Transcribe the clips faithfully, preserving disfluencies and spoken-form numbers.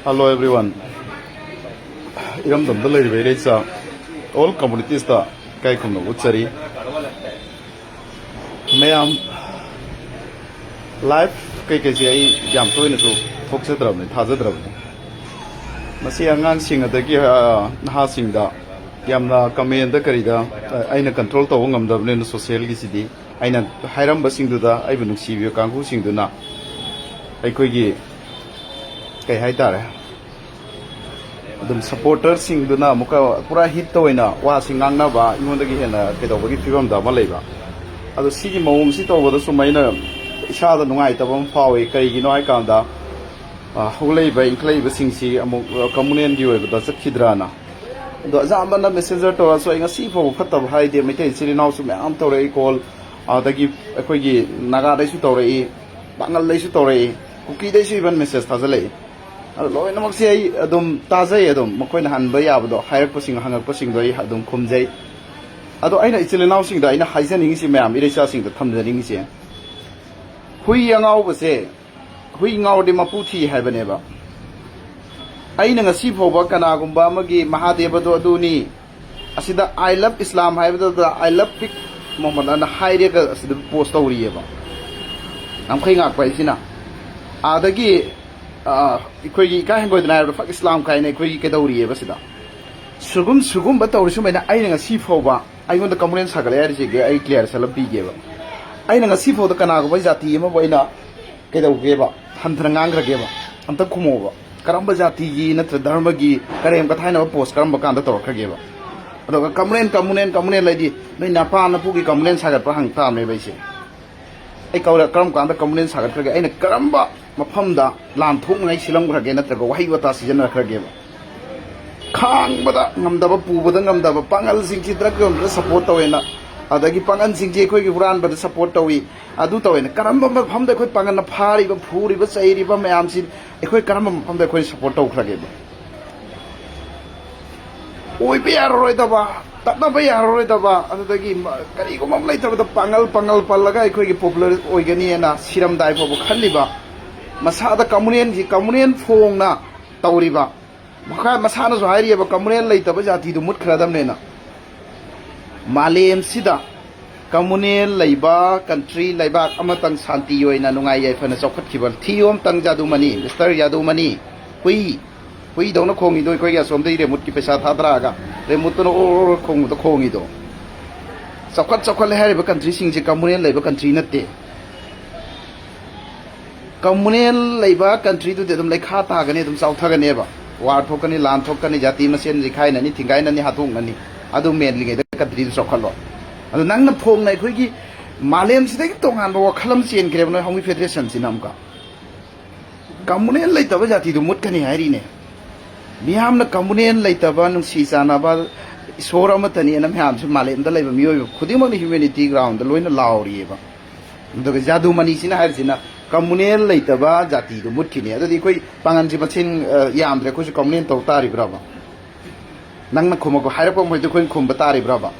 Hello everyone. ꯏꯔꯝꯗꯝꯗ ꯂꯩꯔꯤꯕ ꯏꯔꯩꯆꯥ all communities ꯇ ꯏꯀꯥꯏ ꯈꯨꯝꯅꯕ ꯎꯠꯆꯔꯤ꯫ ꯃꯌꯥꯝ, live ꯀꯩꯀꯩꯁꯦ ꯑꯩ ꯌꯥꯝ ꯇꯣꯏꯅꯁꯨ ꯊꯣꯛꯆꯗ꯭ꯔꯕꯅꯤ, ꯊꯥꯖꯗ꯭ꯔꯕꯅꯤ꯫ ꯃꯁꯤ ꯑꯉꯥꯡꯁꯤꯡ ꯑꯗꯒꯤ, ꯑ, ꯅꯍꯥꯁꯤꯡꯗ ꯌꯥꯝꯅ comment ꯀꯔꯤꯗ, ꯑ, ꯑꯩꯅ control ꯇꯧꯕ ꯉꯝꯗꯕꯅꯤꯅ social ꯒꯤꯁꯤꯗꯤ ꯑꯩꯅ ꯍꯥꯏꯔꯝꯕꯁꯤꯡꯗꯨꯗ ꯑꯩꯕꯨ ꯅꯨꯡꯁꯤꯕꯤꯕ ꯀꯥꯡꯕꯨꯁꯤꯡꯗꯨꯅ ꯑꯩꯈꯣꯏꯒꯤ ꯀꯩ ꯍꯥꯏꯇꯥꯔꯦ, ꯑꯗꯨꯝ supporter ꯁꯤꯡꯗꯨꯅ ꯑꯃꯨꯛꯀ ꯄꯨꯔꯥ heat ꯇ ꯑꯣꯏꯅ ꯋꯥꯁꯤ ꯉꯥꯡꯅꯕ, ꯑꯩꯉꯣꯟꯗꯒꯤ ꯍꯦꯟꯅ ꯀꯩꯗꯧꯕꯒꯤ ꯐꯤꯕꯝꯗ ꯑꯃ ꯂꯩꯕ꯫ ꯑꯗꯣ ꯁꯤꯒꯤ ꯃꯑꯣꯡꯁꯤ ꯇꯧꯕꯗ ꯁꯨꯝ ꯑꯩꯅ ꯏꯁꯥꯗ ꯅꯨꯡꯉꯥꯏꯇꯕ ꯑꯃ ꯐꯥꯎꯏ꯫ ꯀꯔꯤꯒꯤꯅꯣ ꯍꯥꯏꯀꯥꯟꯗ, ꯑ, ꯍꯧꯒꯠꯂꯛꯏꯕ ꯏꯟꯈꯠꯂꯛꯏꯕꯁꯤꯡꯁꯤ ꯑꯃꯨꯛ, ꯑ, communal ꯒꯤ ꯑꯣꯏꯕꯗ ꯆꯠꯈꯤꯗ꯭ꯔꯥꯅ꯫ ꯑꯗꯣ ꯑꯌꯥꯝꯕꯅ messenger ꯇꯧꯔꯁꯨ ꯑꯩ ꯉꯁꯤ ꯐꯥꯎꯕ ꯐꯠꯇꯕ ꯍꯥꯏꯗꯦ꯫ ꯃꯩꯇꯩ ꯏꯆꯤꯜ ꯏꯅꯥꯎꯁꯨ ꯃꯌꯥꯝ ꯇꯧꯔꯛꯏ call, ꯑꯗꯒꯤ ꯑꯩꯈꯣꯏꯒꯤ ꯅꯥꯒꯥꯗꯩꯁꯨ ꯇꯧꯔꯛꯏ, ꯄꯥꯡꯒꯜꯗꯩꯁꯨ ꯇꯧꯔꯛꯏ, ꯀꯨꯀꯤꯗꯩꯁꯨ even message ꯊꯥꯖꯤꯜꯂꯛꯏ꯫ ꯑꯗꯣ ꯂꯣꯏꯅꯃꯛꯁꯦ ꯑꯩ ꯑꯗꯨꯝ ꯇꯥꯖꯩ, ꯑꯗꯨꯝ ꯃꯈꯣꯏꯅ ꯍꯟꯕ ꯌꯥꯕꯗꯣ, ꯍꯥꯏꯔꯛꯄꯁꯤꯡ, ꯍꯪꯉꯛꯄꯁꯤꯡꯗꯣ ꯑꯩ ꯑꯗꯨꯝ ꯈꯨꯝꯖꯩ꯫ ꯑꯗꯣ ꯑꯩꯅ ꯏꯆꯤꯜ ꯏꯅꯥꯎꯁꯤꯡꯗ ꯑꯩꯅ ꯍꯥꯏꯖꯅꯤꯡꯉꯤꯁꯤ, ꯃꯌꯥꯝ ꯏꯔꯩꯆꯥꯁꯤꯡꯗ ꯊꯝꯖꯅꯤꯡꯉꯤꯁꯦ, ꯍꯨꯏ ꯑꯉꯥꯎꯕꯁꯦ, ꯍꯨꯏ ꯉꯥꯎꯔꯗꯤ ꯃꯄꯨ ꯊꯤ ꯍꯥꯏꯕꯅꯦꯕ꯫ ꯑꯩꯅ ꯉꯁꯤ ꯐꯥꯎꯕ ꯀꯅꯥꯒꯨꯝꯕ ꯑꯃꯒꯤ ꯃꯍꯥꯗꯦꯕꯗꯣ ꯑꯗꯨꯅꯤ, ꯑꯁꯤꯗ "I love Islam" ꯍꯥꯏꯕꯗꯨꯗ "I love Fik Muhammad" ꯑꯅ ꯍꯥꯏꯔꯒ ꯑꯁꯤꯗ post ꯇꯧꯔꯤꯑꯕ ꯉꯝꯈꯩ ꯉꯥꯛꯄ ꯍꯥꯏꯁꯤꯅ꯫ ꯑꯗꯒꯤ, ꯑ, ꯑꯩꯈꯣꯏꯒꯤ ꯏꯀꯥꯏ ꯍꯪꯒꯣꯏꯗꯅ ꯍꯥꯏꯔꯕꯗ "Fuck Islam" ꯀꯥꯏꯅ ꯑꯩꯈꯣꯏꯒꯤ ꯀꯩꯗꯧꯔꯤꯑꯕ ꯁꯤꯗ꯫ ꯁꯤꯒꯨꯝ-, ꯁꯤꯒꯨꯝꯕ ꯇꯧꯔꯤ ꯁꯨꯃꯥꯏꯅ ꯑꯩꯅ ꯉꯁꯤ ꯐꯥꯎꯕ ꯑꯩꯉꯣꯟꯗ complaint ꯁꯥꯒꯠꯂꯦ ꯍꯥꯏꯔꯤꯁꯤꯒꯤ ꯑꯩ clarification ꯑꯃ ꯄꯤꯒꯦꯕ꯫ ꯑꯩꯅ ꯉꯁꯤ ꯐꯥꯎꯗ ꯀꯅꯥꯒꯨꯝꯕ ꯖꯥꯇꯤ ꯑꯃꯕꯨ ꯑꯩꯅ ꯀꯩꯗꯧꯒꯦꯕ? ꯍꯟꯊꯅ ꯉꯥꯡꯈ꯭ꯔꯒꯦꯕ? ꯑꯝꯇ ꯈꯨꯝꯃꯣꯕ꯫ ꯀꯔꯝꯕ ꯖꯥꯇꯤꯒꯤ ꯅꯠꯇ꯭ꯔ ꯙꯔꯃꯒꯤ ꯀꯔꯦꯝ ꯀꯊꯥꯏꯅꯕ post ꯀꯔꯝꯕ ꯀꯥꯟꯗ ꯇꯧꯔꯛꯈ꯭ꯔꯒꯦꯕ? ꯑꯗꯨꯒ complain, complain, complain ꯂꯩꯗꯤ ꯅꯣꯏ ꯅꯄꯥ ꯅꯄꯨꯒꯤ complain ꯁꯥꯒꯠꯄ ꯍꯪ ꯇꯥꯕꯅꯦꯕ ꯑꯩꯁꯦ꯫ ꯑꯩ ꯀꯧꯔ-, ꯀꯔꯝ ꯀꯥꯟꯗ complain ꯁꯥꯒꯠꯈ꯭ꯔꯒꯦ? ꯑꯩꯅ ꯀꯔꯝꯕ ꯃꯐꯝꯗ ꯂꯥꯟ ꯊꯣꯛꯅꯉꯥꯏ ꯁꯤꯜꯂꯝꯈ꯭ꯔꯒꯦ ꯅꯠꯇ꯭ꯔꯒ ꯋꯥꯍꯩ ꯋꯥꯇꯥ ꯁꯤꯖꯤꯟꯅꯈ꯭ꯔꯒꯦꯕ? ꯈꯥꯡꯕꯗ ꯉꯝꯗꯕ, ꯄꯨꯕꯗ ꯉꯝꯗꯕ, ꯄꯥꯡꯒꯜꯁꯤꯡꯁꯤ drug ꯌꯣꯟꯕꯗ support ꯇꯧꯋꯦꯅ, ꯑꯗꯒꯤ ꯄꯥꯡꯒꯜꯁꯤꯡꯁꯤ ꯑꯩꯈꯣꯏꯒꯤ ꯍꯨꯔꯥꯟꯕꯗ support ꯇꯧꯏ, ꯑꯗꯨ ꯇꯧꯋꯦꯅ, ꯀꯔꯝꯕ ꯃꯐꯝꯗ ꯑꯩꯈꯣꯏ ꯄꯥꯡꯒꯜꯅ ꯐꯥꯔꯤꯕ, ꯐꯨꯔꯤꯕ, ꯆꯩꯔꯤꯕ ꯃꯌꯥꯝꯁꯤ ꯑꯩꯈꯣꯏ ꯀꯔꯝꯕ ꯃꯐꯝꯗ ꯑꯩꯈꯣꯏꯅ support ꯇꯧꯈ꯭ꯔꯒꯦꯕ? ꯑꯣꯏꯕ ꯌꯥꯔꯔꯣꯏꯗꯕ, ꯇꯠꯅꯕ ꯌꯥꯔꯔꯣꯏꯗꯕ, ꯑꯗꯨꯗꯒꯤ ꯃ-, ꯀꯔꯤꯒꯨꯝꯕ ꯑꯃ ꯂꯩꯇꯕꯗ ꯄꯥꯡꯒꯜ, ꯄꯥꯡꯒꯜ ꯄꯜꯂꯒ ꯑꯩꯈꯣꯏꯒꯤ popular ꯑꯣꯏꯒꯅꯤꯅ ꯁꯤꯔꯝꯗꯥꯏ ꯐꯥꯎꯕ ꯈꯜꯂꯤꯕ, ꯃꯁꯥꯗ communalꯒꯤ, communal ꯐꯣꯡꯅ ꯇꯧꯔꯤꯕ꯫ ꯃꯈꯥ ꯃꯁꯥꯅꯁꯨ ꯍꯥꯏꯔꯤꯑꯕ, ꯀꯝꯃꯨꯅꯦꯜ ꯂꯩꯇꯕ ꯖꯥꯇꯤꯗꯨ ꯃꯨꯠꯈ꯭ꯔꯗꯕꯅꯦꯅ꯫ ꯃꯥꯂꯦꯝꯁꯤꯗ ꯀꯝꯃꯨꯅꯦꯜ ꯂꯩꯕ ꯀꯟꯇ꯭ꯔꯤ, ꯂꯩꯕꯥꯛ ꯑꯃꯇꯪ ꯁꯥꯟꯇꯤ ꯑꯣꯏꯅ ꯅꯨꯡꯉꯥꯏ ꯌꯥꯏꯐꯅ ꯆꯥꯎꯈꯠꯈꯤꯕ ꯊꯤꯌꯣ ꯑꯝꯇꯪ ꯌꯥꯗꯨꯃꯅꯤ, ꯃꯤꯁꯇꯔ ꯌꯥꯗꯨꯃꯅꯤ꯫ ꯍꯨꯏ, ꯍꯨꯏꯗꯧꯅ ꯈꯣꯡꯉꯤꯗꯣ ꯑꯩꯈꯣꯏꯒꯤ ꯑꯁꯣꯝꯗꯒꯤ ꯔꯦꯃꯨꯠꯀꯤ ꯄꯩꯁꯥ ꯊꯥꯗꯔꯛꯑꯒ ꯔꯦꯃꯨꯠꯇꯨꯅ ꯑꯣꯔ ꯑꯣꯔ ꯈꯣꯡꯕꯗ ꯈꯣꯡꯉꯤꯗꯣ꯫ ꯆꯥꯎꯈꯠ ꯆꯥꯎꯈꯠꯂꯦ ꯍꯥꯏꯔꯤꯕ ꯀꯟꯇ꯭ꯔꯤꯁꯤꯡꯁꯦ ꯀꯝꯃꯨꯅꯦꯜ ꯂꯩꯕ ꯀꯟꯇ꯭ꯔꯤ ꯅꯠꯇꯦ꯫ ꯀꯝꯃꯨꯅꯦꯜ ꯂꯩꯕ ꯀꯟꯇ꯭ꯔꯤꯗꯨꯗꯤ ꯑꯗꯨꯝ ꯂꯩꯈꯥ ꯇꯥꯒꯅꯤ, ꯑꯗꯨꯝ ꯆꯥꯎꯊꯒꯅꯦꯕ꯫ ꯋꯥꯔ ꯊꯣꯛꯀꯅꯤ, ꯂꯥꯟ ꯊꯣꯛꯀꯅꯤ, ꯖꯥꯇꯤ ꯃꯁꯦꯟ ꯂꯤꯈꯥꯏꯅꯅꯤ, ꯊꯤꯡꯒꯥꯏꯅꯅꯤ, ꯍꯥꯠꯇꯣꯛꯅꯅꯤ꯫ ꯑꯗꯨ ꯃꯦꯟꯗ꯭ꯔꯤꯉꯩꯗ ꯀꯟꯇ꯭ꯔꯤꯗꯨ ꯆꯥꯎꯈꯠꯂꯣ꯫ ꯑꯗꯨ ꯅꯪꯅ ꯐꯣꯡꯅ ꯑꯩꯈꯣꯏꯒꯤ ꯃꯥꯂꯦꯝꯁꯤꯗꯒꯤ ꯇꯣꯉꯥꯟꯕ ꯋꯥꯈꯜ ꯑꯃ ꯆꯦꯟꯈ꯭ꯔꯦꯕ ꯅꯣꯏ ꯍꯧꯃꯤ ꯐꯦꯗꯔꯦꯁꯟꯁꯤꯅ ꯑꯃꯨꯛꯀ꯫ ꯀꯝꯃꯨꯅꯦꯜ ꯂꯩꯇꯕ ꯖꯥꯇꯤꯗꯨ ꯃꯨꯠꯀꯅꯤ ꯍꯥꯏꯔꯤꯅꯦ꯫ ꯃꯤꯌꯥꯝꯅ ꯀꯝꯃꯨꯅꯦꯜ ꯂꯩꯇꯕ, ꯅꯨꯡꯁꯤ ꯆꯥꯟꯅꯕ, ꯏꯁꯣꯔ ꯑꯃꯠꯇꯅꯤꯅ ꯃꯌꯥꯝꯁꯨ, ꯃꯥꯂꯦꯝꯗ ꯂꯩꯕ ꯃꯤꯑꯣꯏꯕ ꯈꯨꯗꯤꯡꯃꯛꯅ ꯍ꯭ꯌꯨꯃꯦꯅꯤꯇꯤ ꯒ꯭ꯔꯥꯎꯟꯗ ꯂꯣꯏꯅ ꯂꯥꯎꯔꯤꯑꯕ꯫ ꯑꯗꯨꯒ ꯖꯥꯗꯨ ꯃꯅꯤꯁꯤꯅ ꯍꯥꯏꯔꯤꯁꯤꯅ ꯀꯝꯃꯨꯅꯦꯜ ꯂꯩꯇꯕ ꯖꯥꯇꯤꯗꯨ ꯃꯨꯠꯈꯤꯅꯤ꯫ ꯑꯗꯨꯗꯤ ꯑꯩꯈꯣꯏ ꯄꯥꯉꯜꯁꯤ ꯃꯁꯤꯡ, ꯑ, ꯌꯥꯝꯗ꯭ꯔꯦ, ꯑꯩꯈꯣꯏꯁꯨ ꯀꯝꯃꯨꯅꯦꯜ ꯇꯧ ꯇꯥꯔꯤꯕ꯭ꯔꯕ? ꯅꯪꯅ ꯈꯨꯝꯃꯛꯄ, ꯍꯥꯏꯔꯛꯄ ꯃꯈꯩꯗꯣ ꯑꯩꯈꯣꯏꯅ ꯈꯨꯝꯕ ꯇꯥꯔꯤꯕ꯭ꯔꯕ?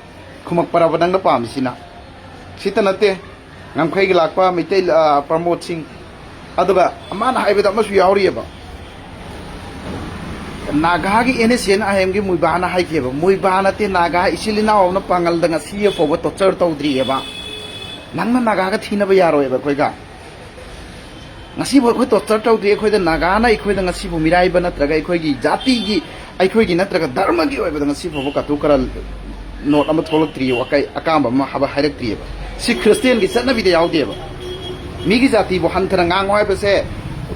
ꯈꯨꯝꯃꯛꯄ꯭ꯔꯕ ꯅꯪꯅ ꯄꯥꯝꯃꯤꯁꯤꯅ? ꯁꯤꯇ ꯅꯠꯇꯦ, ꯉꯝꯈꯩꯒꯤ ꯂꯥꯛꯄ ꯃꯩꯇꯩ, ꯑ, ꯄ꯭ꯔꯃꯣꯗ ꯁꯤꯡ, ꯑꯗꯨꯒ ꯃꯥꯅ ꯍꯥꯏꯕꯗ ꯑꯃꯁꯨ ꯌꯥꯎꯔꯤꯑꯕ, ꯅꯥꯒꯥꯒꯤ ꯑꯦꯟ ꯑꯦꯁ ꯑꯦꯟ ꯑꯥꯏ ꯑꯦꯝꯒꯤ ꯃꯨꯏꯕꯥꯅ ꯍꯥꯏꯈꯤꯑꯕ, ꯃꯨꯏꯕꯥ ꯅꯠꯇꯦ, ꯅꯥꯒꯥ ꯏꯆꯤꯜ ꯏꯅꯥꯎ ꯑꯃꯅ ꯄꯥꯡꯒꯜꯗ ꯉꯁꯤ ꯐꯥꯎꯕ ꯇꯣꯔꯆꯔ ꯇꯧꯗ꯭ꯔꯤꯑꯕ꯫ ꯅꯪꯅ ꯅꯥꯒꯥꯒ ꯊꯤꯅꯕ ꯌꯥꯔꯣꯏꯕ ꯑꯩꯈꯣꯏꯒ꯫ ꯉꯁꯤꯐꯥꯎ ꯑꯩꯈꯣꯏ ꯇꯣꯔꯆꯔ ꯇꯧꯗ꯭ꯔꯤ꯫ ꯑꯩꯈꯣꯏꯗ ꯅꯥꯒꯥꯅ ꯑꯩꯈꯣꯏꯗ ꯉꯁꯤꯕꯨ ꯃꯤꯔꯥꯏꯕ ꯅꯠꯇ꯭ꯔꯒ ꯑꯩꯈꯣꯏꯒꯤ ꯖꯥꯇꯤꯒꯤ, ꯑꯩꯈꯣꯏꯒꯤ ꯅꯠꯇ꯭ꯔꯒ ꯙꯔꯃꯒꯤ ꯑꯣꯏꯕꯗ ꯉꯁꯤ ꯐꯥꯎꯕ ꯀꯇꯨ ꯀꯔꯟ ꯅꯣꯠ ꯑꯃ ꯊꯣꯛꯂꯛꯇ꯭ꯔꯤ, ꯋꯥꯀꯩ ꯑꯀꯥꯝꯕ ꯑꯃ ꯍꯥꯏꯕ ꯍꯥꯏꯔꯛꯇ꯭ꯔꯤꯑꯕ꯫ ꯁꯤ ꯈ꯭ꯔꯤꯁꯇꯦꯟꯒꯤ ꯆꯠꯅꯕꯤꯗ ꯌꯥꯎꯗꯦꯕ꯫ ꯃꯤꯒꯤ ꯖꯥꯇꯤꯕꯨ ꯍꯟꯊꯅ ꯉꯥꯡꯉꯨ ꯍꯥꯏꯕꯁꯦ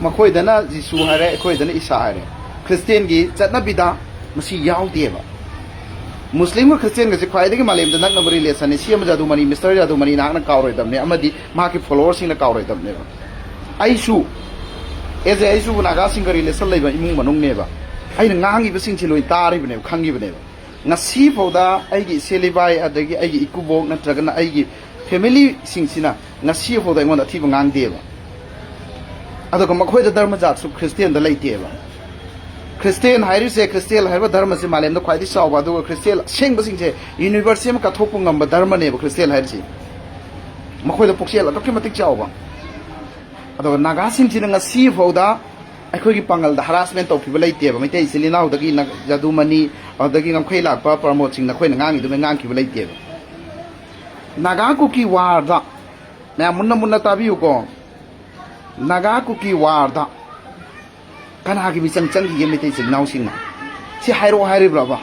ꯃꯈꯣꯏꯗꯅ ꯖꯤꯁꯨ ꯍꯥꯏꯔꯦ, ꯑꯩꯈꯣꯏꯗꯅ ꯏꯁꯥ ꯍꯥꯏꯔꯦ꯫ ꯈ꯭ꯔꯤꯁꯇꯦꯟꯒꯤ ꯆꯠꯅꯕꯤꯗ ꯃꯁꯤ ꯌꯥꯎꯗꯦꯕ꯫ ꯃꯨꯁꯂꯤꯝꯒ ꯈ꯭ꯔꯤꯁꯇꯦꯟꯒꯁꯦ ꯈ꯭ꯋꯥꯏꯗꯒꯤ ꯃꯥꯂꯦꯝꯗ ꯅꯛꯅꯕ ꯔꯤꯂꯦꯁꯟꯅꯤ꯫ ꯁꯤ ꯑꯃ ꯖꯥꯗꯨꯃꯅꯤ, ꯃꯤꯁꯇꯔ ꯖꯥꯗꯨꯃꯅꯤ ꯅꯍꯥꯛꯅ ꯀꯥꯎꯔꯣꯏꯗꯕꯅꯤ, ꯑꯃꯗꯤ ꯃꯍꯥꯛꯀꯤ ꯐꯣꯂꯣꯋꯔꯁꯤꯡꯅ ꯀꯥꯎꯔꯣꯏꯗꯕꯅꯦꯕ꯫ ꯑꯩꯁꯨ, ꯑꯦꯖꯦ, ꯑꯩꯁꯨ ꯅꯥꯒꯥꯁꯤꯡꯒ ꯔꯤꯂꯦꯁꯟ ꯂꯩꯕ ꯏꯃꯨꯡ ꯃꯅꯨꯡꯅꯦꯕ꯫ ꯑꯩꯅ ꯉꯥꯡꯉꯤꯕꯁꯤꯡꯁꯤ ꯂꯣꯏ ꯇꯥꯔꯤꯕꯅꯦꯕ, ꯈꯪꯉꯤꯕꯅꯦꯕ꯫ ꯉꯁꯤ ꯐꯥꯎꯗ ꯑꯩꯒꯤ ꯏꯆꯦ ꯂꯩꯕꯥꯏ ꯑꯗꯒꯤ ꯑꯩꯒꯤ ꯏꯀꯨꯕꯣꯛ ꯅꯠꯇ꯭ꯔꯒꯅ ꯑꯩꯒꯤ ꯐꯦꯃꯤꯂꯤꯁꯤꯡꯁꯤꯅ ꯉꯁꯤ ꯐꯥꯎꯗ ꯑꯩꯉꯣꯟꯗ ꯑꯊꯤꯕ ꯉꯥꯡꯗꯦꯕ꯫ ꯑꯗꯨꯒ ꯃꯈꯣꯏꯗ ꯙꯔꯃ ꯖꯥꯠꯁꯨ ꯈ꯭ꯔꯤꯁꯇꯦꯟꯗ ꯂꯩꯇꯦꯕ꯫ ꯈ꯭ꯔꯤꯁꯇꯦꯟ ꯍꯥꯏꯔꯤꯁꯦ, ꯈ꯭ꯔꯤꯁꯇꯦꯟ ꯍꯥꯏꯔꯤꯕ ꯙꯔꯃꯁꯦ ꯃꯥꯂꯦꯝꯗ ꯈ꯭ꯋꯥꯏꯗꯒꯤ ꯆꯥꯎꯕ, ꯑꯗꯨꯒ ꯈ꯭ꯔꯤꯁꯇꯦꯟ ꯑꯁꯦꯡꯕꯁꯤꯡꯁꯦ ꯌꯨꯅꯤꯚꯔꯁꯁꯤ ꯑꯃ ꯀꯠꯊꯣꯛꯄ ꯉꯝꯕ ꯙꯔꯃꯅꯦꯕ ꯈ꯭ꯔꯤꯁꯇꯦꯟ ꯍꯥꯏꯔꯤꯁꯦ꯫ ꯃꯈꯣꯏꯗ ꯄꯨꯛꯆꯦꯜ ꯑꯗꯨꯛꯀꯤ ꯃꯇꯤꯛ ꯆꯥꯎꯕ꯫ ꯑꯗꯨꯒ ꯅꯥꯒꯥꯁꯤꯡꯁꯤꯅ ꯉꯁꯤ ꯐꯥꯎꯗ ꯑꯩꯈꯣꯏꯒꯤ ꯄꯥꯡꯒꯜꯗ ꯍꯔꯥꯁꯃꯦꯟ ꯇꯧꯈꯤꯕ ꯂꯩꯇꯦꯕ꯫ ꯃꯩꯇꯩ ꯏꯆꯤꯜ ꯏꯅꯥꯎꯗꯒꯤ ꯅ-, ꯖꯗꯨꯃꯅꯤ, ꯑꯗꯨꯗꯒꯤ ꯉꯝꯈꯩ ꯂꯥꯛꯄ ꯄ꯭ꯔꯃꯣꯗꯁꯤꯡ ꯅꯈꯣꯏꯅ ꯉꯥꯡꯉꯤꯗꯨꯃꯥꯏ ꯉꯥꯡꯈꯤꯕ ꯂꯩꯇꯦꯕ꯫ ꯅꯥꯒꯥ ꯀꯨꯀꯤ ꯋꯥꯔꯗ, ꯃꯌꯥꯝ ꯃꯨꯟꯅ ꯃꯨꯟꯅ ꯇꯥꯕꯤꯌꯨꯀꯣ, ꯅꯥꯒꯥ ꯀꯨꯀꯤ ꯋꯥꯔꯗ ꯀꯅꯥꯒꯤ ꯃꯤꯆꯪ ꯆꯪꯈꯤꯒꯦ ꯃꯩꯇꯩ ꯏꯆꯤꯜ ꯏꯅꯥꯎꯁꯤꯡꯅ? ꯁꯤ ꯍꯥꯏꯔꯛꯑꯣ ꯍꯥꯏꯔꯤꯕ꯭ꯔꯕ?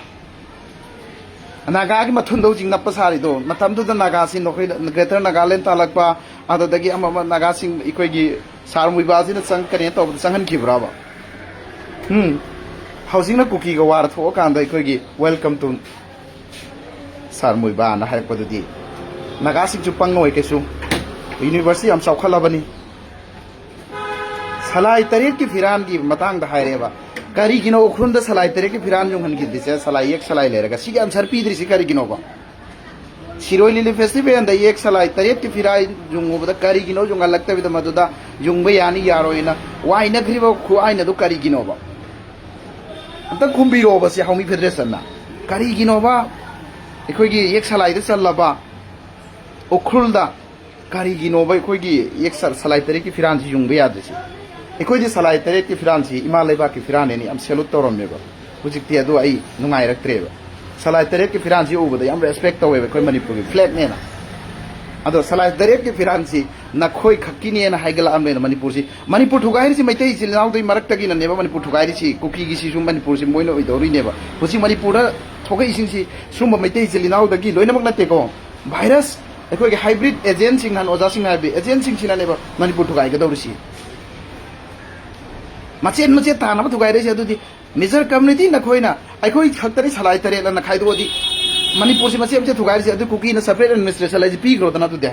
ꯅꯥꯒꯥꯒꯤ ꯃꯊꯨꯟꯗ ꯍꯧꯖꯤꯛ ꯅꯞꯄ ꯁꯥꯔꯤꯗꯣ, ꯃꯇꯝꯗꯨꯗ ꯅꯥꯒꯥꯁꯤꯡ ꯅꯈꯣꯏ ꯒ꯭ꯔꯦꯇꯔ ꯅꯥꯒꯥꯂꯦꯟ ꯇꯥꯜꯂꯛꯄ, ꯑꯗꯨꯗꯒꯤ ꯑꯃ ꯑꯃ ꯅꯥꯒꯥꯁꯤꯡ ꯑꯩꯈꯣꯏꯒꯤ ꯁꯥꯔ ꯃꯨꯏꯕꯥꯁꯤꯅ ꯆꯪ-, ꯀꯔꯤꯅꯣ ꯇꯧꯕꯗ ꯆꯪꯍꯟꯈꯤꯕ꯭ꯔꯕ? ꯎꯝ꯫ ꯍꯧꯖꯤꯛꯅ ꯀꯨꯀꯤꯒ ꯋꯥꯔ ꯊꯣꯛꯑꯀꯥꯟꯗ ꯑꯩꯈꯣꯏꯒꯤ "Welcome to ꯁꯥꯔ ꯃꯨꯏꯕꯥꯅ" ꯍꯥꯏꯔꯛꯄꯗꯨꯗꯤ ꯅꯥꯒꯥꯁꯤꯡꯁꯨ ꯄꯪꯉꯣꯏ ꯀꯩꯁꯨ꯫ ꯌꯨꯅꯤꯚꯔꯁꯁꯤ ꯌꯥꯝ ꯆꯥꯎꯈꯠꯂꯕꯅꯤ꯫ ꯁꯂꯥꯏ ꯇꯔꯦꯠꯀꯤ ꯐꯤꯔꯥꯟꯒꯤ ꯃꯇꯥꯡꯗ ꯍꯥꯏꯔꯦꯕ꯫ ꯀꯔꯤꯒꯤꯅꯣ ꯎꯈ꯭ꯔꯨꯜꯗ ꯁꯂꯥꯏ ꯇꯔꯦꯠꯀꯤ ꯐꯤꯔꯥꯟ ꯌꯨꯡꯍꯟꯈꯤꯗ꯭ꯔꯤꯁꯦ? ꯁꯂꯥꯏ, ꯌꯦꯛ ꯁꯂꯥꯏ ꯂꯩꯔꯒ ꯁꯤꯒꯤ ꯑꯟꯁꯔ ꯄꯤꯗ꯭ꯔꯤꯁꯤ ꯀꯔꯤꯒꯤꯅꯣꯕ? ꯁꯤꯔꯣꯏ ꯂꯤꯂꯤ ꯐꯦꯁꯇꯤꯚꯦꯜꯗ ꯌꯦꯛ ꯁꯂꯥꯏ ꯇꯔꯦꯠꯀꯤ ꯐꯤꯔꯥꯟ ꯌꯨꯡꯉꯨꯕꯗ ꯀꯔꯤꯒꯤꯅꯣ ꯌꯨꯡꯍꯜꯂꯛꯇꯕꯤꯗ ꯃꯗꯨꯗ ꯌꯨꯡꯕ ꯌꯥꯅꯤ ꯌꯥꯔꯣꯏꯅ ꯋꯥꯏꯅꯈ꯭ꯔꯤꯕ ꯈꯨꯋꯥꯏꯅꯗꯨ ꯀꯔꯤꯒꯤꯅꯣꯕ? ꯑꯝꯇ ꯈꯨꯝꯕꯤꯔꯛꯑꯣꯕ ꯁꯤ ꯍꯥꯎꯃꯤ ꯐꯦꯗꯔꯦꯁꯟꯅ꯫ ꯀꯔꯤꯒꯤꯅꯣꯕ ꯑꯩꯈꯣꯏꯒꯤ ꯌꯦꯛ ꯁꯂꯥꯏꯗ ꯆꯜꯂꯕ ꯎꯈ꯭ꯔꯨꯜꯗ ꯀꯔꯤꯒꯤꯅꯣꯕ ꯑꯩꯈꯣꯏꯒꯤ ꯌꯦꯛ ꯁ-, ꯁꯂꯥꯏ ꯇꯔꯦꯠꯀꯤ ꯐꯤꯔꯥꯟꯁꯤ ꯌꯨꯡꯕ ꯌꯥꯗ꯭ꯔꯤꯁꯤ? ꯑꯩꯈꯣꯏꯗꯤ ꯁꯂꯥꯏ ꯇꯔꯦꯠꯀꯤ ꯐꯤꯔꯥꯟꯁꯤ ꯏꯃꯥ ꯂꯩꯕꯥꯛꯀꯤ ꯐꯤꯔꯥꯟꯅꯦꯅ ꯌꯥꯝ ꯁꯦꯂꯨꯠ ꯇꯧꯔꯝꯃꯦꯕ꯫ ꯍꯧꯖꯤꯛꯇꯤ ꯑꯗꯨ ꯑꯩ ꯅꯨꯡꯉꯥꯏꯔꯛꯇ꯭ꯔꯦꯕ꯫ ꯁꯂꯥꯏ ꯇꯔꯦꯠꯀꯤ ꯐꯤꯔꯥꯟꯁꯤ ꯎꯕꯗ ꯌꯥꯝ ꯔꯦꯁꯄꯦꯛ ꯇꯧꯋꯦꯕ ꯑꯩꯈꯣꯏ ꯃꯅꯤꯄꯨꯔꯒꯤ ꯐ꯭ꯂꯦꯒꯅꯦꯅ꯫ ꯑꯗꯣ ꯁꯂꯥꯏ ꯇꯔꯦꯠꯀꯤ ꯐꯤꯔꯥꯟꯁꯤ ꯅꯈꯣꯏ ꯈꯛꯀꯤꯅꯦꯅ ꯍꯥꯏꯒꯠꯂꯛꯑꯕꯅꯤꯅ ꯃꯅꯤꯄꯨꯔꯁꯤ, ꯃꯅꯤꯄꯨꯔ ꯊꯨꯒꯥꯏꯔꯤꯁꯤ ꯃꯩꯇꯩ ꯏꯆꯤꯜ ꯏꯅꯥꯎꯗꯩ ꯃꯔꯛꯇꯒꯤꯅꯅꯦꯕ ꯃꯅꯤꯄꯨꯔ ꯊꯨꯒꯥꯏꯔꯤꯁꯤ, ꯀꯨꯀꯤꯒꯤꯁꯤꯁꯨ ꯃꯅꯤꯄꯨꯔꯁꯤ ꯃꯣꯏꯅ ꯑꯣꯏꯗꯧꯔꯤꯅꯦꯕ꯫ ꯍꯧꯖꯤꯛ ꯃꯅꯤꯄꯨꯔꯗ ꯊꯣꯛꯂꯛꯏꯁꯤꯡꯁꯤ ꯁꯨꯝꯕ ꯃꯩꯇꯩ ꯏꯆꯤꯜ ꯏꯅꯥꯎꯗꯒꯤ ꯂꯣꯏꯅꯃꯛ ꯅꯠꯇꯦꯀꯣ꯫ ꯚꯥꯏꯔꯁ, ꯑꯩꯈꯣꯏꯒꯤ ꯍꯥꯏꯕ꯭ꯔꯤꯠ ꯑꯦꯖꯦꯟꯁꯤꯡ ꯍꯥꯏꯅ ꯑꯣꯖꯥꯁꯤꯡꯅ ꯍꯥꯏꯕꯗꯤ ꯑꯦꯖꯦꯟꯁꯤꯡꯁꯤꯅꯅꯦꯕ ꯃꯅꯤꯄꯨꯔ ꯊꯨꯒꯥꯏꯒꯗꯧꯔꯤꯁꯤ꯫ ꯃꯆꯦꯠ ꯃꯆꯦꯠ ꯇꯥꯅꯕ ꯊꯨꯒꯥꯏꯔꯛꯏꯁꯦ꯫ ꯑꯗꯨꯗꯤ ꯃꯦꯖꯔ ꯀꯝꯃꯨꯅꯤꯇꯤ ꯅꯈꯣꯏꯅ ꯑꯩꯈꯣꯏ ꯈꯛꯇꯅꯤ ꯁꯂꯥꯏ ꯇꯔꯦꯠ ꯑꯅ ꯈꯥꯏꯗꯣꯛꯑꯗꯤ ꯃꯅꯤꯄꯨꯔꯁꯤ ꯃꯆꯦꯠ ꯃꯆꯦꯠ ꯊꯨꯒꯥꯏꯔꯤꯁꯦ꯫ ꯑꯗꯨ ꯀꯨꯀꯤꯅ ꯁꯄꯔꯦꯠ ꯑꯦꯗꯃꯤꯅꯤꯁꯇ꯭ꯔꯦꯁꯟ ꯍꯥꯏꯁꯦ ꯄꯤꯈ꯭ꯔꯣꯗꯅ ꯑꯗꯨꯗꯤ꯫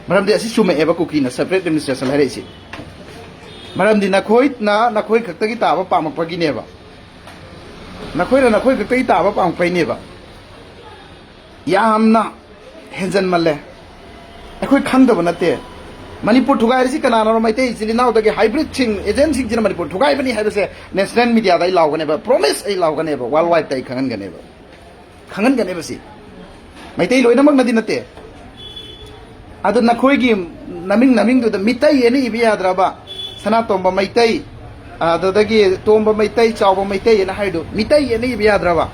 ꯃꯔꯝꯗꯤ ꯑꯁꯤ ꯆꯨꯝꯃꯛꯑꯦꯕ ꯀꯨꯀꯤꯅ ꯁꯄꯔꯦꯠ ꯑꯦꯗꯃꯤꯅꯤꯁꯇ꯭ꯔꯦꯁꯟ ꯍꯥꯏꯔꯛꯏꯁꯦ꯫ ꯃꯔꯝꯗꯤ ꯅꯈꯣꯏꯅ ꯅꯈꯣꯏ ꯈꯛꯇꯒꯤ ꯇꯥꯕ ꯄꯥꯝꯃꯛꯄꯒꯤꯅꯦꯕ꯫ ꯅꯈꯣꯏꯅ ꯅꯈꯣꯏ ꯈꯛꯇꯒꯤ ꯇꯥꯕ ꯄꯥꯝꯃꯛꯄꯩꯅꯦꯕ꯫ ꯌꯥꯝꯅ ꯍꯦꯟꯖꯟꯃꯜꯂꯦ꯫ ꯑꯩꯈꯣꯏ ꯈꯪꯗꯕ ꯅꯠꯇꯦ꯫ ꯃꯅꯤꯄꯨꯔ ꯊꯨꯒꯥꯏꯔꯤꯁꯤ ꯀꯅꯥꯅꯣ? ꯃꯩꯇꯩ ꯏꯆꯤꯜ ꯏꯅꯥꯎꯗꯒꯤ ꯍꯥꯏꯕ꯭ꯔꯤꯠꯁꯤꯡ, ꯑꯦꯖꯦꯟꯁꯤꯡꯁꯤꯅ ꯃꯅꯤꯄꯨꯔ ꯊꯨꯒꯥꯏꯕꯅꯤ ꯍꯥꯏꯕꯁꯦ ꯅꯦꯁꯅꯦꯜ ꯃꯤꯗꯤꯌꯥꯗ ꯑꯩ ꯂꯥꯎꯒꯅꯦꯕ, ꯄ꯭ꯔꯣꯃꯤꯁ ꯑꯩ ꯂꯥꯎꯒꯅꯦꯕ, ꯋꯥꯔꯜ ꯋꯥꯏꯗꯇ ꯑꯩ ꯈꯪꯍꯟꯒꯅꯦꯕ꯫ ꯈꯪꯍꯟꯒꯅꯦꯕ ꯁꯤ꯫ ꯃꯩꯇꯩ ꯂꯣꯏꯅꯃꯛꯅꯗꯤ ꯅꯠꯇꯦ꯫ ꯑꯗꯨ ꯅꯈꯣꯏꯒꯤ ꯅꯃꯤꯡ ꯅꯃꯤꯡꯗꯨꯗ ꯃꯤꯇꯩ ꯍꯥꯏꯅ ꯏꯕ ꯌꯥꯗ꯭ꯔꯕ? ꯁꯅꯥꯇꯣꯝꯕ ꯃꯩꯇꯩ, ꯑꯗꯨꯗꯒꯤ ꯇꯣꯝꯕ ꯃꯩꯇꯩ, ꯆꯥꯎꯕ ꯃꯩꯇꯩ ꯍꯥꯏꯅ ꯍꯥꯏꯗꯨ ꯃꯤꯇꯩ ꯍꯥꯏꯅ ꯏꯕ ꯌꯥꯗ꯭ꯔꯕ?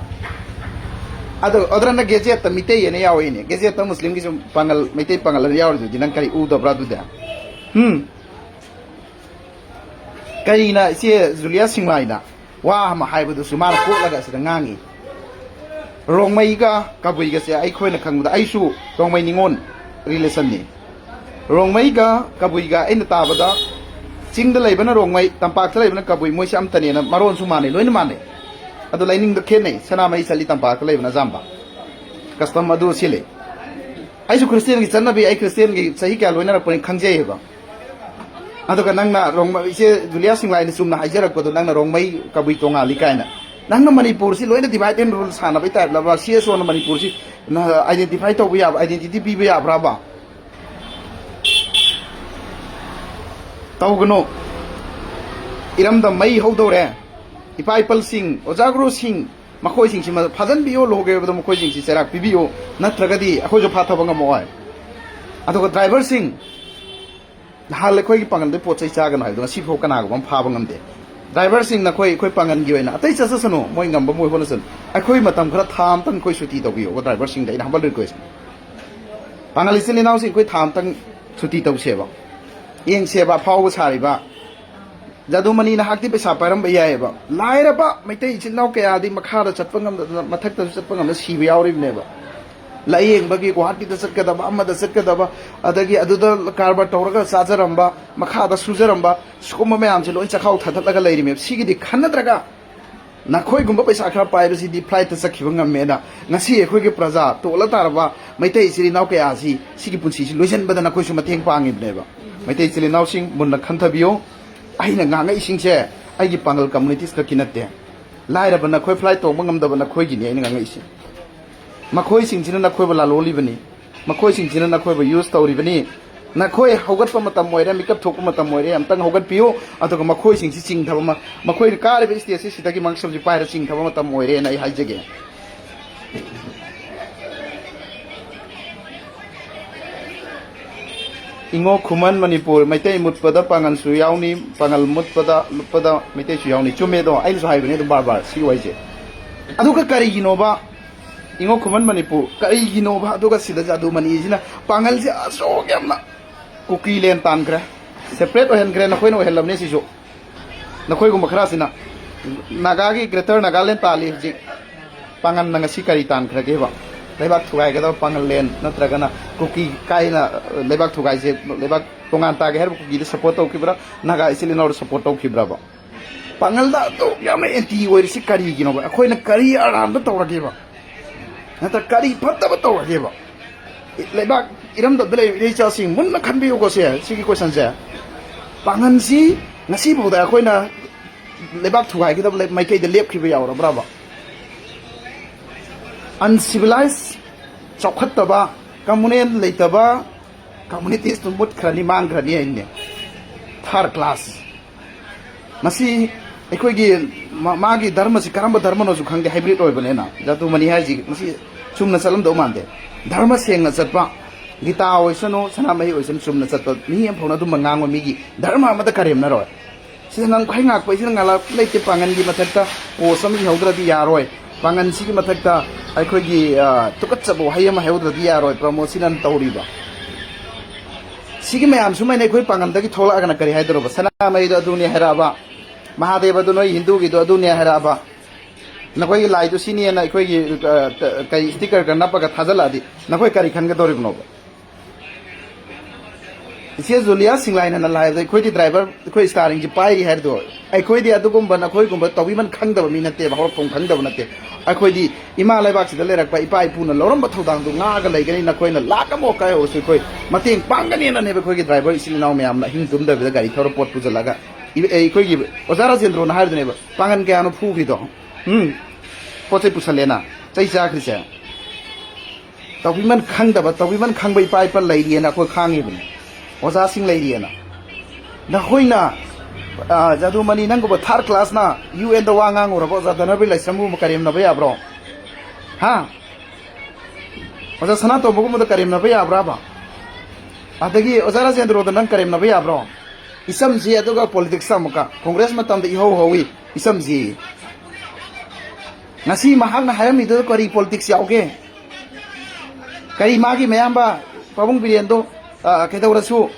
ꯑꯗꯣ ꯑꯗꯨꯅ ꯒꯦꯖꯦꯠꯇ ꯃꯤꯇꯩ ꯍꯥꯏꯅ ꯌꯥꯎꯏꯅꯦ꯫ ꯒꯦꯖꯦꯠꯇ ꯃꯨꯁꯂꯤꯝꯒꯤꯁꯨ ꯄꯥꯡꯒꯜ, ꯃꯩꯇꯩ ꯄꯥꯡꯒꯜ ꯑꯅ ꯌꯥꯎꯔꯤꯗꯨꯗꯤ ꯅꯪ ꯀꯔꯤ ꯎꯗꯕ꯭ꯔꯥ ꯑꯗꯨꯗꯤ? ꯎꯝ? ꯀꯔꯤꯅ ꯏꯆꯦ ꯖꯨꯂꯤꯌꯥ ꯁꯤꯡꯂꯥꯏꯅ ꯋꯥ ꯑꯃ ꯍꯥꯏꯕꯗꯨꯁꯨ ꯃꯥꯅ ꯀꯣꯠꯂꯒ ꯑꯁꯤꯗ ꯉꯥꯡꯉꯤ꯫ ꯔꯣꯡꯃꯩꯒ ꯀꯕꯨꯏꯒꯁꯦ ꯑꯩꯈꯣꯏꯅ ꯈꯪꯕꯗ, ꯑꯩꯁꯨ ꯔꯣꯡꯃꯩ ꯅꯤꯉꯣꯜ ꯔꯤꯂꯦꯁꯟꯅꯤ꯫ ꯔꯣꯡꯃꯩꯒ ꯀꯕꯨꯏꯒ ꯑꯩꯅ ꯇꯥꯕꯗ, ꯆꯤꯡꯗ ꯂꯩꯕꯅ ꯔꯣꯡꯃꯩ, ꯇꯝꯄꯥꯛꯇ ꯂꯩꯕꯅ ꯀꯕꯨꯏ, ꯃꯣꯏꯁꯦ ꯑꯝꯇꯅꯦꯅ ꯃꯔꯣꯟꯁꯨ ꯃꯥꯟꯅꯩ, ꯂꯣꯏꯅ ꯃꯥꯟꯅꯩ꯫ ꯑꯗꯨ ꯂꯥꯏꯅꯤꯡꯗ ꯈꯦꯠꯅꯩ꯫ ꯁꯅꯥꯃꯍꯤ ꯆꯠꯂꯤ ꯇꯝꯄꯥꯛꯇ ꯂꯩꯕꯅ ꯑꯌꯥꯝꯕ꯫ ꯀꯁꯇꯝ ꯑꯗꯨ ꯁꯤ ꯂꯩ꯫ ꯑꯩꯁꯨ ꯈ꯭ꯔꯤꯁꯇꯤꯌꯥꯟꯒꯤ ꯆꯠꯅꯕꯤ, ꯑꯩ ꯈ꯭ꯔꯤꯁꯇꯤꯌꯥꯟꯒꯤ ꯆꯍꯤ ꯀꯌꯥ ꯂꯣꯏꯅꯔꯛꯄꯅꯤ ꯈꯪꯖꯩꯌꯦꯕ꯫ ꯑꯗꯨꯒ ꯅꯪꯅ ꯔꯣꯡꯃꯩ, ꯏꯆꯦ ꯖꯨꯂꯤꯌꯥ ꯁꯤꯡꯂꯥꯏꯅ ꯆꯨꯝꯅ ꯍꯥꯏꯖꯔꯛꯄꯗꯣ, ꯅꯪꯅ ꯔꯣꯡꯃꯩ ꯀꯕꯨꯏ ꯇꯣꯉꯥꯜꯂꯤ ꯀꯥꯏꯅ꯫ ꯅꯪꯅ ꯃꯅꯤꯄꯨꯔꯁꯤ ꯂꯣꯏꯅ divide and rule ꯁꯥꯟꯅꯕꯩ ꯇꯥꯏꯞꯂꯕ? C S ꯑꯣꯅ ꯃꯅꯤꯄꯨꯔꯁꯤ identify ꯇꯧꯕ ꯌꯥꯕ, identity ꯄꯤꯕ ꯌꯥꯕ꯭ꯔꯕ? ꯇꯧꯒꯅꯨ꯫ ꯏꯔꯝꯗꯝ ꯃꯩ ꯍꯧꯗꯧꯔꯦ꯫ ꯏꯄꯥ ꯏꯄꯜꯁꯤꯡ, ꯑꯣꯖꯥ ꯒꯨꯔꯨꯁꯤꯡ, ꯃꯈꯣꯏꯁꯤꯡꯁꯤ ꯐꯥꯖꯟꯕꯤꯌꯨ, ꯂꯨꯍꯣꯡꯒꯦ ꯍꯥꯏꯕꯗ ꯃꯈꯣꯏꯁꯤꯡꯁꯤ ꯆꯩꯔꯥꯛ ꯄꯤꯕꯤꯌꯨ, ꯅꯠꯇ꯭ꯔꯒꯗꯤ ꯑꯩꯈꯣꯏꯁꯨ ꯐꯥꯊꯕ ꯉꯝꯃꯛꯑꯣꯏ꯫ ꯑꯗꯨꯒ ꯗ꯭ꯔꯥꯏꯚꯔꯁꯤꯡ, ꯅꯍꯥꯟ ꯑꯩꯈꯣꯏꯒꯤ ꯄꯥꯡꯒꯜꯗ ꯄꯣꯠ ꯆꯩ ꯆꯥꯒꯅꯨ ꯍꯥꯏꯕꯗꯣ ꯉꯁꯤꯐꯥꯎ ꯀꯅꯥꯒꯨꯝꯕ ꯑꯃ ꯐꯥꯕ ꯉꯝꯗꯦ꯫ ꯗ꯭ꯔꯥꯏꯚꯔꯁꯤꯡ, ꯅꯈꯣꯏ ꯑꯩꯈꯣꯏ ꯄꯥꯡꯒꯜꯒꯤ ꯑꯣꯏꯅ ꯑꯇꯩ ꯆꯠꯆꯁꯅꯨ, ꯃꯣꯏ ꯉꯝꯕ ꯃꯣꯏ ꯍꯣꯠꯅꯁꯅꯨ꯫ ꯑꯩꯈꯣꯏ ꯃꯇꯝ ꯈꯔ, ꯊꯥ ꯑꯃꯇꯪ ꯑꯩꯈꯣꯏ ꯁꯨꯇꯤ ꯇꯧꯕꯤꯌꯣꯕ ꯗ꯭ꯔꯥꯏꯚꯔꯁꯤꯡꯗ ꯑꯩꯅ humble request꯫ ꯄꯥꯡꯒꯜ ꯏꯆꯤꯜ ꯏꯅꯥꯎꯁꯤꯡ, ꯑꯩꯈꯣꯏ ꯊꯥ ꯑꯃꯇꯪ ꯁꯨꯇꯤ ꯇꯧꯁꯦꯕ꯫ ꯌꯦꯡꯁꯦꯕ ꯑꯐꯥꯎꯕ ꯁꯥꯔꯤꯕ ꯖꯥꯗꯨꯃꯅꯤ ꯅꯍꯥꯛꯇꯤ ꯄꯩꯁꯥ ꯄꯥꯏꯔꯝꯕ ꯌꯥꯏꯑꯕ꯫ ꯂꯥꯏꯔꯕ ꯃꯩꯇꯩ ꯏꯆꯤꯜ ꯏꯅꯥꯎ ꯀꯌꯥꯗꯤ ꯃꯈꯥꯗ ꯆꯠꯄ ꯉꯝꯗꯗꯅ ꯃꯊꯛꯇꯁꯨ ꯆꯠꯄ ꯉꯝꯗ ꯁꯤꯕ ꯌꯥꯎꯔꯤꯕꯅꯦꯕ꯫ ꯂꯥꯏꯌꯦꯡꯕꯒꯤ ꯒꯨꯋꯥꯍꯥꯇꯤꯗ ꯆꯠꯀꯗꯕ, ꯑꯃꯗ ꯆꯠꯀꯗꯕ, ꯑꯗꯒꯤ ꯑꯗꯨꯗ ꯀꯔꯕꯥꯔ ꯇꯧꯔꯒ ꯆꯥꯖꯔꯝꯕ, ꯃꯈꯥꯗ ꯁꯨꯖꯔꯝꯕ, ꯁꯤꯒꯨꯝꯕ ꯃꯌꯥꯝꯁꯦ ꯂꯣꯏ ꯆꯈꯥꯎ ꯊꯥꯗꯠꯂꯒ ꯂꯩꯔꯤꯃꯦꯕ꯫ ꯁꯤꯒꯤꯗꯤ ꯈꯟꯅꯗ꯭ꯔꯒ ꯅꯈꯣꯏꯒꯨꯝꯕ ꯄꯩꯁꯥ ꯈꯔ ꯄꯥꯏꯕꯁꯤꯗꯤ flightꯇ ꯆꯠꯈꯤꯕ ꯉꯝꯃꯦꯅ ꯉꯁꯤ ꯑꯩꯈꯣꯏꯒꯤ ꯄ꯭ꯔꯖꯥ ꯇꯣꯜꯂ ꯇꯥꯔꯕ ꯃꯩꯇꯩ ꯏꯆꯤꯜ ꯏꯅꯥꯎ ꯀꯌꯥ ꯑꯁꯤ ꯁꯤꯒꯤ ꯄꯨꯟꯁꯤꯁꯤ ꯂꯣꯏꯁꯤꯟꯕꯗ ꯅꯈꯣꯏꯁꯨ ꯃꯇꯦꯡ ꯄꯥꯡꯉꯤꯕꯅꯦꯕ꯫ ꯃꯩꯇꯩ ꯏꯆꯤꯜ ꯏꯅꯥꯎꯁꯤꯡ ꯃꯨꯟꯅ ꯈꯟꯊꯕꯤꯌꯨ꯫ ꯑꯩꯅ ꯉꯥꯡꯉꯛꯏꯁꯤꯡꯁꯦ ꯑꯩꯒꯤ ꯄꯥꯡꯒꯜ communities ꯈꯛꯀꯤ ꯅꯠꯇꯦ꯫ ꯂꯥꯏꯔꯕ ꯅꯈꯣꯏ flight ꯇꯣꯡꯕ ꯉꯝꯗꯕ ꯅꯈꯣꯏꯒꯤꯅꯤ ꯑꯩꯅ ꯉꯥꯡꯉꯛꯏꯁꯦ꯫ ꯃꯈꯣꯏꯁꯤꯡꯁꯤꯅ ꯅꯈꯣꯏꯕꯨ ꯂꯥꯂꯣꯜꯂꯤꯕꯅꯤ꯫ ꯃꯈꯣꯏꯁꯤꯡꯁꯤꯅ ꯅꯈꯣꯏꯕꯨ use ꯇꯧꯔꯤꯕꯅꯤ꯫ ꯅꯈꯣꯏ ꯍꯧꯒꯠꯄ ꯃꯇꯝ ꯑꯣꯏꯔꯦ, ꯃꯤꯀꯞ ꯊꯣꯛꯄ ꯃꯇꯝ ꯑꯣꯏꯔꯦ, ꯑꯝꯇꯪ ꯍꯧꯒꯠꯄꯤꯌꯨ꯫ ꯑꯗꯨꯒ ꯃꯈꯣꯏꯁꯤꯡꯁꯤ ꯆꯤꯡꯊꯕ ꯑꯃ, ꯃꯈꯣꯏꯅ ꯀꯥꯔꯤꯕ stageꯁꯤ ꯁꯤꯗꯒꯤ ꯃꯥꯡꯁꯝꯁꯤ ꯄꯥꯏꯔ ꯆꯤꯡꯊꯕ ꯃꯇꯝ ꯑꯣꯏꯔꯦꯅ ꯑꯩ ꯍꯥꯏꯖꯒꯦ꯫ ꯏꯉꯣ ꯈꯨꯃꯟ ꯃꯅꯤꯄꯨꯔ, ꯃꯩꯇꯩ ꯃꯨꯠꯄꯗ ꯄꯥꯉꯜꯁꯨ ꯌꯥꯎꯅꯤ, ꯄꯥꯉꯜ ꯃꯨꯠꯄꯗ ꯂꯨꯞꯄꯗ ꯃꯩꯇꯩꯁꯨ ꯌꯥꯎꯅꯤ꯫ ꯆꯨꯝꯃꯦ ꯑꯗꯣ, ꯑꯩꯅꯁꯨ ꯍꯥꯏꯕꯅꯦ ꯑꯗꯨꯝ ꯕꯥꯔ ꯕꯥꯔ ꯁꯤ ꯋꯥꯏꯁꯦ꯫ ꯑꯗꯨꯒ ꯀꯔꯤꯒꯤꯅꯣꯕ ꯏꯉꯣ ꯈꯨꯃꯟ ꯃꯅꯤꯄꯨꯔ, ꯀꯔꯤꯒꯤꯅꯣꯕ ꯑꯗꯨꯒ ꯁꯤꯗ ꯖꯥꯗꯨ ꯃꯅꯤꯁꯤꯅ ꯄꯥꯉꯜꯁꯦ ꯑꯁꯨꯛ ꯌꯥꯝꯅ ꯀꯨꯀꯤ ꯂꯦꯟ ꯇꯥꯟꯈ꯭ꯔꯦ, ꯁꯦꯄꯔꯦꯠ ꯑꯣꯏꯍꯟꯈ꯭ꯔꯦ, ꯅꯈꯣꯏꯅ ꯑꯣꯏꯍꯜꯂꯝꯅꯦ ꯁꯤꯁꯨ꯫ ꯅꯈꯣꯏꯒꯨꯝꯕ ꯈꯔꯁꯤꯅ ꯅꯥꯒꯥꯒꯤ ꯒ꯭ꯔꯦꯇꯔ ꯅꯥꯒꯥꯂꯦꯟ ꯇꯥꯜꯂꯤ ꯍꯧꯖꯤꯛ꯫ ꯄꯥꯉꯜꯅ ꯉꯁꯤ ꯀꯔꯤ ꯇꯥꯟꯈ꯭ꯔꯒꯦꯕ? ꯂꯩꯕꯥꯛ ꯊꯨꯒꯥꯏꯒꯗꯕ ꯄꯥꯉꯜ ꯂꯦꯟ ꯅꯠꯇ꯭ꯔꯒꯅ ꯀꯨꯀꯤ ꯀꯥꯏꯅ ꯂꯩꯕꯥꯛ ꯊꯨꯒꯥꯏꯁꯦ, ꯂꯩꯕꯥꯛ ꯇꯣꯉꯥꯟ ꯇꯥꯒꯦ ꯍꯥꯏꯔꯤꯕ ꯀꯨꯀꯤꯗ ꯁꯞꯄꯣꯔꯠ ꯇꯧꯈꯤꯕ꯭ꯔꯥ, ꯅꯥꯒꯥ ꯏꯆꯤꯜ ꯏꯅꯥꯎꯗ ꯁꯞꯄꯣꯔꯠ ꯇꯧꯈꯤꯕ꯭ꯔꯕ? ꯄꯥꯉꯜꯗ ꯑꯗꯨꯛ ꯌꯥꯝꯅ ꯑꯦꯟꯇꯤ ꯑꯣꯏꯔꯤꯁꯤ ꯀꯔꯤꯒꯤꯅꯣꯕ? ꯑꯩꯈꯣꯏꯅ ꯀꯔꯤ ꯑꯔꯥꯟꯕ ꯇꯧꯔꯒꯦꯕ? ꯅꯠꯇ꯭ꯔ ꯀꯔꯤ ꯐꯠꯇꯕ ꯇꯧꯔꯒꯦꯕ? ꯂꯩꯕꯥꯛ ꯏꯔꯝꯗꯝꯗ ꯂꯩꯔꯤꯕ ꯏꯆꯥꯁꯤꯡ ꯃꯨꯟꯅ ꯈꯟꯕꯤꯌꯨꯀꯣ꯫ ꯁꯦ, ꯁꯤꯒꯤ ꯀꯣꯏꯁꯟꯁꯦ, ꯄꯥꯡꯒꯟꯁꯤ ꯉꯁꯤꯐꯥꯎꯗ ꯑꯩꯈꯣꯏꯅ ꯂꯩꯕꯥꯛ ꯊꯨꯒꯥꯏꯒꯗꯕ ꯂꯩ-, ꯃꯥꯏꯀꯩꯗ ꯂꯦꯞꯈꯤꯕ ꯌꯥꯎꯔꯕ꯭ꯔꯕ? ꯑꯟꯁꯤꯚꯤꯂꯥꯏꯁ, ꯆꯥꯎꯈꯠꯇꯕ, ꯀꯝꯃꯨꯅꯦꯜ ꯂꯩꯇꯕ ꯀꯝꯃꯨꯅꯤꯇꯤꯁꯇꯨ ꯃꯨꯠꯈ꯭ꯔꯅꯤ, ꯃꯥꯡꯈ꯭ꯔꯅꯤ ꯍꯥꯏꯅꯦ꯫ ꯊꯥꯔꯠ ꯀ꯭ꯂꯥꯁ꯫ ꯃꯁꯤ ꯑꯩꯈꯣꯏꯒꯤ ꯃꯥ-, ꯃꯥꯒꯤ ꯙꯔꯃꯁꯤ ꯀꯔꯝꯕ ꯙꯔꯃꯅꯣꯁꯨ ꯈꯪꯗꯦ, ꯍꯥꯏꯕ꯭ꯔꯤꯠ ꯑꯣꯏꯕꯅꯤꯅ꯫ ꯖꯥꯗꯨꯃꯅꯤ ꯍꯥꯏꯁꯤ ꯃꯁꯤ ꯆꯨꯝꯅ ꯆꯠꯂꯝꯗꯧ ꯃꯥꯟꯗꯦ꯫ ꯙꯔꯃ ꯁꯦꯡꯅ ꯆꯠꯄ, ꯒꯤꯇꯥ ꯑꯣꯏꯁꯅꯨ, ꯁꯅꯥꯃꯍꯤ ꯑꯣꯏꯁꯅꯨ, ꯆꯨꯝꯅ ꯆꯠꯄ ꯃꯤ ꯑꯃꯐꯥꯎꯅ ꯑꯗꯨꯝꯕ ꯉꯥꯡꯕ ꯃꯤꯒꯤ ꯙꯔꯃ ꯑꯃꯗ ꯀꯔꯦꯝꯅꯔꯣꯏ꯫ ꯁꯤꯗ ꯅꯪ ꯈ꯭ꯋꯥꯏ ꯉꯥꯛꯄꯁꯤꯅ ꯉꯥꯂꯥꯛꯄ ꯂꯩꯇꯦ꯫ ꯄꯥꯡꯒꯟꯒꯤ ꯃꯊꯛꯇ ꯄꯣꯁ ꯑꯃ ꯏꯍꯧꯗ꯭ꯔꯗꯤ ꯌꯥꯔꯣꯏ꯫ ꯄꯥꯡꯒꯟꯁꯤꯒꯤ ꯃꯊꯛꯇ ꯑꯩꯈꯣꯏꯒꯤ, ꯑ, ꯇꯨꯀꯠꯆꯕ ꯋꯥꯍꯩ ꯑꯃ ꯍꯥꯏꯍꯧꯗ꯭ꯔꯗꯤ ꯌꯥꯔꯣꯏ꯫ ꯄ꯭ꯔꯃꯣꯗ ꯁꯤꯅꯟ ꯇꯧꯔꯤꯕ ꯁꯤꯒꯤ ꯃꯌꯥꯝ ꯁꯨꯃꯥꯏꯅ ꯑꯩꯈꯣꯏ ꯄꯥꯡꯒꯟꯗꯒꯤ ꯊꯣꯛꯂꯛꯑꯒꯅ ꯀꯔꯤ ꯍꯥꯏꯗꯧꯔꯕ? ꯁꯅꯥꯃꯍꯤꯗꯣ ꯑꯗꯨꯅꯤ ꯍꯥꯏꯔꯛꯑꯕ, ꯃꯍꯥꯗꯦꯕꯗꯣ ꯅꯣꯏ ꯍꯤꯟꯗꯨꯒꯤꯗꯣ ꯑꯗꯨꯅꯤ ꯍꯥꯏꯔꯛꯑꯕ, ꯅꯈꯣꯏꯒꯤ ꯂꯥꯏꯗꯣ ꯁꯤꯅꯦꯅ ꯑꯩꯈꯣꯏꯒꯤ, ꯑ, ꯀ-, ꯀꯩ ꯁ꯭ꯇꯤꯀꯔꯒ ꯅꯞꯄꯒ ꯊꯥꯖꯤꯜꯂꯛꯑꯗꯤ ꯅꯈꯣꯏ ꯀꯔꯤ ꯈꯟꯒꯗꯧꯔꯤꯕꯅꯣꯕ? ꯏꯆꯦ ꯖꯨꯂꯤꯌꯥ ꯁꯤꯡꯂꯥꯏꯅꯅ ꯍꯥꯏꯕꯗ ꯑꯩꯈꯣꯏꯗꯤ ꯗ꯭ꯔꯥꯏꯚꯔ, ꯑꯩꯈꯣꯏ ꯁ꯭ꯇꯥꯔꯤꯡꯁꯦ ꯄꯥꯏꯔꯤ ꯍꯥꯏꯔꯗꯣ, ꯑꯩꯈꯣꯏꯗꯤ ꯑꯗꯨꯒꯨꯝꯕ ꯅꯈꯣꯏꯒꯨꯝꯕ ꯇꯧꯕꯤꯃꯟ ꯈꯪꯗꯕ ꯃꯤ ꯅꯠꯇꯦꯕ, ꯍꯧꯔꯛꯐꯝ ꯈꯪꯗꯕ ꯅꯠꯇꯦ꯫ ꯑꯩꯈꯣꯏꯗꯤ ꯏꯃꯥ ꯂꯩꯕꯥꯛꯁꯤꯗ ꯂꯩꯔꯛꯄ ꯏꯄꯥ ꯏꯄꯨꯅ ꯂꯧꯔꯝꯕ ꯊꯧꯗꯥꯡꯗꯨ ꯉꯥꯛꯑꯒ ꯂꯩꯒꯅꯤ꯫ ꯅꯈꯣꯏꯅ ꯂꯥꯛ ꯑꯃ ꯀꯥꯏꯍꯧꯔꯁꯨ ꯑꯩꯈꯣꯏ ꯃꯇꯦꯡ ꯄꯥꯡꯒꯅꯦꯅꯅꯦꯕ ꯑꯩꯈꯣꯏꯒꯤ ꯗ꯭ꯔꯥꯏꯚꯔ ꯏꯆꯤꯜ ꯏꯅꯥꯎ ꯃꯌꯥꯝꯅ ꯑꯍꯤꯡ ꯇꯨꯝꯗꯕꯤꯗ ꯒꯥꯔꯤ ꯊꯧꯔ ꯄꯣꯠ ꯄꯨꯁꯤꯜꯂꯒ꯫ ꯏ-, ꯑꯩꯈꯣꯏꯒꯤ ꯑꯣꯖꯥ ꯔꯥꯖꯦꯟꯗ꯭ꯔꯣꯅ ꯍꯥꯏꯕꯗꯨꯅꯦꯕ, "ꯄꯥꯡꯒꯟ ꯀꯌꯥꯅꯣ ꯐꯨꯈ꯭ꯔꯤꯗꯣ? ꯎꯝ? ꯄꯣꯠ ꯆꯩ ꯄꯨꯁꯜꯂꯦꯅ ꯆꯩ ꯆꯥꯈ꯭ꯔꯤꯁꯦ꯫ ꯇꯧꯕꯤꯃꯟ ꯈꯪꯗꯕ, ꯇꯧꯕꯤꯃꯟ ꯈꯪꯕ ꯏꯄꯥ ꯏꯄꯥ ꯂꯩꯔꯤꯑꯅ ꯑꯩꯈꯣꯏ ꯈꯥꯡꯉꯤꯕꯅꯤ, ꯑꯣꯖꯥꯁꯤꯡ ꯂꯩꯔꯤꯑꯅ꯫ ꯅꯈꯣꯏꯅ, ꯑ, ꯖꯥꯗꯨꯃꯅꯤ ꯅꯪꯒꯨꯝꯕ ꯊꯥꯔꯠ ꯀ꯭ꯂꯥꯁꯅ ꯌꯨ ꯑꯦꯟꯗ ꯋꯥ ꯉꯥꯡꯉꯨꯔꯕ ꯑꯣꯖꯥ ꯙꯅꯕꯤ ꯂꯥꯏꯁ꯭ꯔꯝꯒꯨꯝꯕ ꯀꯔꯦꯝꯅꯕ ꯌꯥꯕ꯭ꯔꯣ? ꯍꯥ? ꯑꯣꯖꯥ ꯁꯅꯥꯇꯣꯝꯕꯒꯨꯝꯕꯗ ꯀꯔꯦꯝꯅꯕ ꯌꯥꯕ꯭ꯔꯥꯕ? ꯑꯗꯒꯤ ꯑꯣꯖꯥ ꯔꯥꯖꯦꯟꯗ꯭ꯔꯣꯗ ꯅꯪ ꯀꯔꯦꯝꯅꯕ ꯌꯥꯕ꯭ꯔꯣ? ꯏꯆꯝꯁꯤ ꯑꯗꯨꯒ ꯄꯣꯂꯤꯇꯤꯛꯁꯇ ꯑꯃꯨꯛꯀ ꯀꯣꯡꯒ꯭ꯔꯦꯁ ꯃꯇꯝꯗ ꯏꯍꯧ ꯍꯧꯏ ꯏꯆꯝꯁꯤ꯫ ꯉꯁꯤ ꯃꯍꯥꯛꯅ ꯍꯥꯏꯔꯝꯃꯤꯗꯨ ꯀꯔꯤ ꯄꯣꯂꯤꯇꯤꯛꯁ ꯌꯥꯎꯒꯦ? ꯀꯔꯤ ꯃꯥꯒꯤ ꯃꯌꯥꯝꯕ ꯄꯥꯕꯨꯡ ꯕꯤꯔꯦꯟꯗꯣ, ꯑ, ꯀꯩꯗꯧꯔꯁꯨ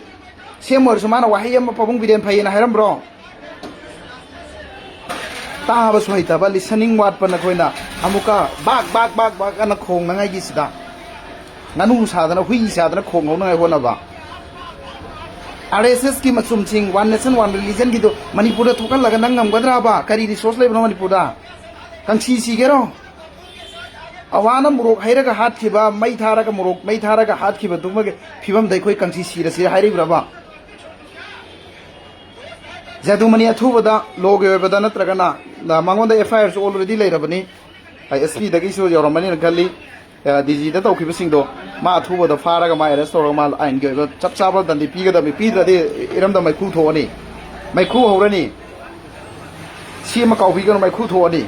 ꯁꯦꯝ ꯑꯣꯏꯔꯁꯨ ꯃꯥꯅ ꯋꯥꯍꯩ ꯑꯃ ꯄꯥꯕꯨꯡ ꯕꯤꯔꯦꯟ ꯐꯩꯌꯦꯅ ꯍꯥꯏꯔꯝꯕ꯭ꯔꯣ? ꯇꯥꯕꯁꯨ ꯍꯩꯇꯕ, ꯂꯤꯁꯅꯤꯡ ꯋꯥꯠꯄ ꯅꯈꯣꯏꯅ ꯑꯃꯨꯛꯀ ꯕꯥꯛ ꯕꯥꯛ ꯕꯥꯛ ꯕꯥꯛ ꯑꯅ ꯈꯣꯡꯅꯉꯥꯏꯒꯤꯁꯤꯗ ꯉꯥꯅꯨ ꯁꯥꯗꯅ ꯍꯨꯏ ꯁꯥꯗꯅ ꯈꯣꯡꯍꯧꯅꯉꯥꯏ ꯍꯣꯠꯅꯕ꯫ ꯑꯥꯔ ꯑꯦꯁ ꯑꯦꯁꯀꯤ ꯃꯆꯨꯝꯁꯤꯡ ꯋꯥꯟ ꯅꯦꯁꯟ ꯋꯥꯟ ꯔꯤꯂꯤꯖꯟꯒꯤꯗꯣ ꯃꯅꯤꯄꯨꯔꯗ ꯊꯣꯛꯍꯜꯂꯒ ꯅꯪ ꯉꯝꯒꯗ꯭ꯔꯕ? ꯀꯔꯤ ꯔꯤꯁꯣꯔꯁ ꯂꯩꯕꯅꯣ ꯃꯅꯤꯄꯨꯔꯗ? ꯀꯪꯁꯤ ꯁꯤꯒꯦꯔꯣ? ꯑꯋꯥꯅ ꯃꯣꯔꯣꯛ ꯍꯩꯔꯒ ꯍꯥꯠꯈꯤꯕ, ꯃꯩ ꯊꯥꯔꯒ ꯃꯣꯔꯣꯛ ꯃꯩ ꯊꯥꯔꯒ ꯍꯥꯠꯈꯤꯕꯗꯨꯃꯒꯤ ꯐꯤꯕꯝꯗ ꯑꯩꯈꯣꯏ ꯀꯪꯁꯤ ꯁꯤꯔꯁꯤꯔ ꯍꯥꯏꯔꯤꯕ꯭ꯔꯕ? ꯖꯥꯗꯨꯃꯅꯤ ꯑꯊꯨꯕꯗ ꯂꯣꯒꯤ ꯑꯣꯏꯕꯗ ꯅꯠꯇ꯭ꯔꯒꯅ, ꯃꯉꯣꯟꯗ ꯑꯦꯐ ꯑꯥꯏ ꯑꯥꯔꯁꯨ ꯑꯣꯜꯔꯦꯗꯤ ꯂꯩꯔꯕꯅꯤ, ꯑꯦꯁ ꯄꯤꯗꯒꯤꯁꯨ ꯌꯧꯔꯝꯃꯅꯤꯅ ꯈꯜꯂꯤ꯫ ꯗꯤ ꯖꯤꯗ ꯇꯧꯈꯤꯕꯁꯤꯡꯗꯣ ꯃꯥ ꯑꯊꯨꯕꯗ ꯐꯥꯔꯒ ꯃꯥ ꯑꯦꯔꯦꯁ ꯇꯧꯔꯒ ꯃꯥ ꯑꯥꯏꯟꯒꯤ ꯑꯣꯏꯕ ꯆꯞ ꯆꯥꯕ ꯗꯟꯗꯤ ꯄꯤꯒꯗꯕꯅꯤ꯫ ꯄꯤꯗ꯭ꯔꯗꯤ ꯏꯔꯝꯗꯝ ꯃꯩꯈꯨ ꯊꯣꯛꯑꯅꯤ, ꯃꯩꯈꯨ ꯍꯧꯔꯅꯤ꯫ ꯁꯤ ꯑꯃ ꯀꯥꯎꯕꯤꯒꯅꯨ, ꯃꯩꯈꯨ ꯊꯣꯛꯑꯅꯤ꯫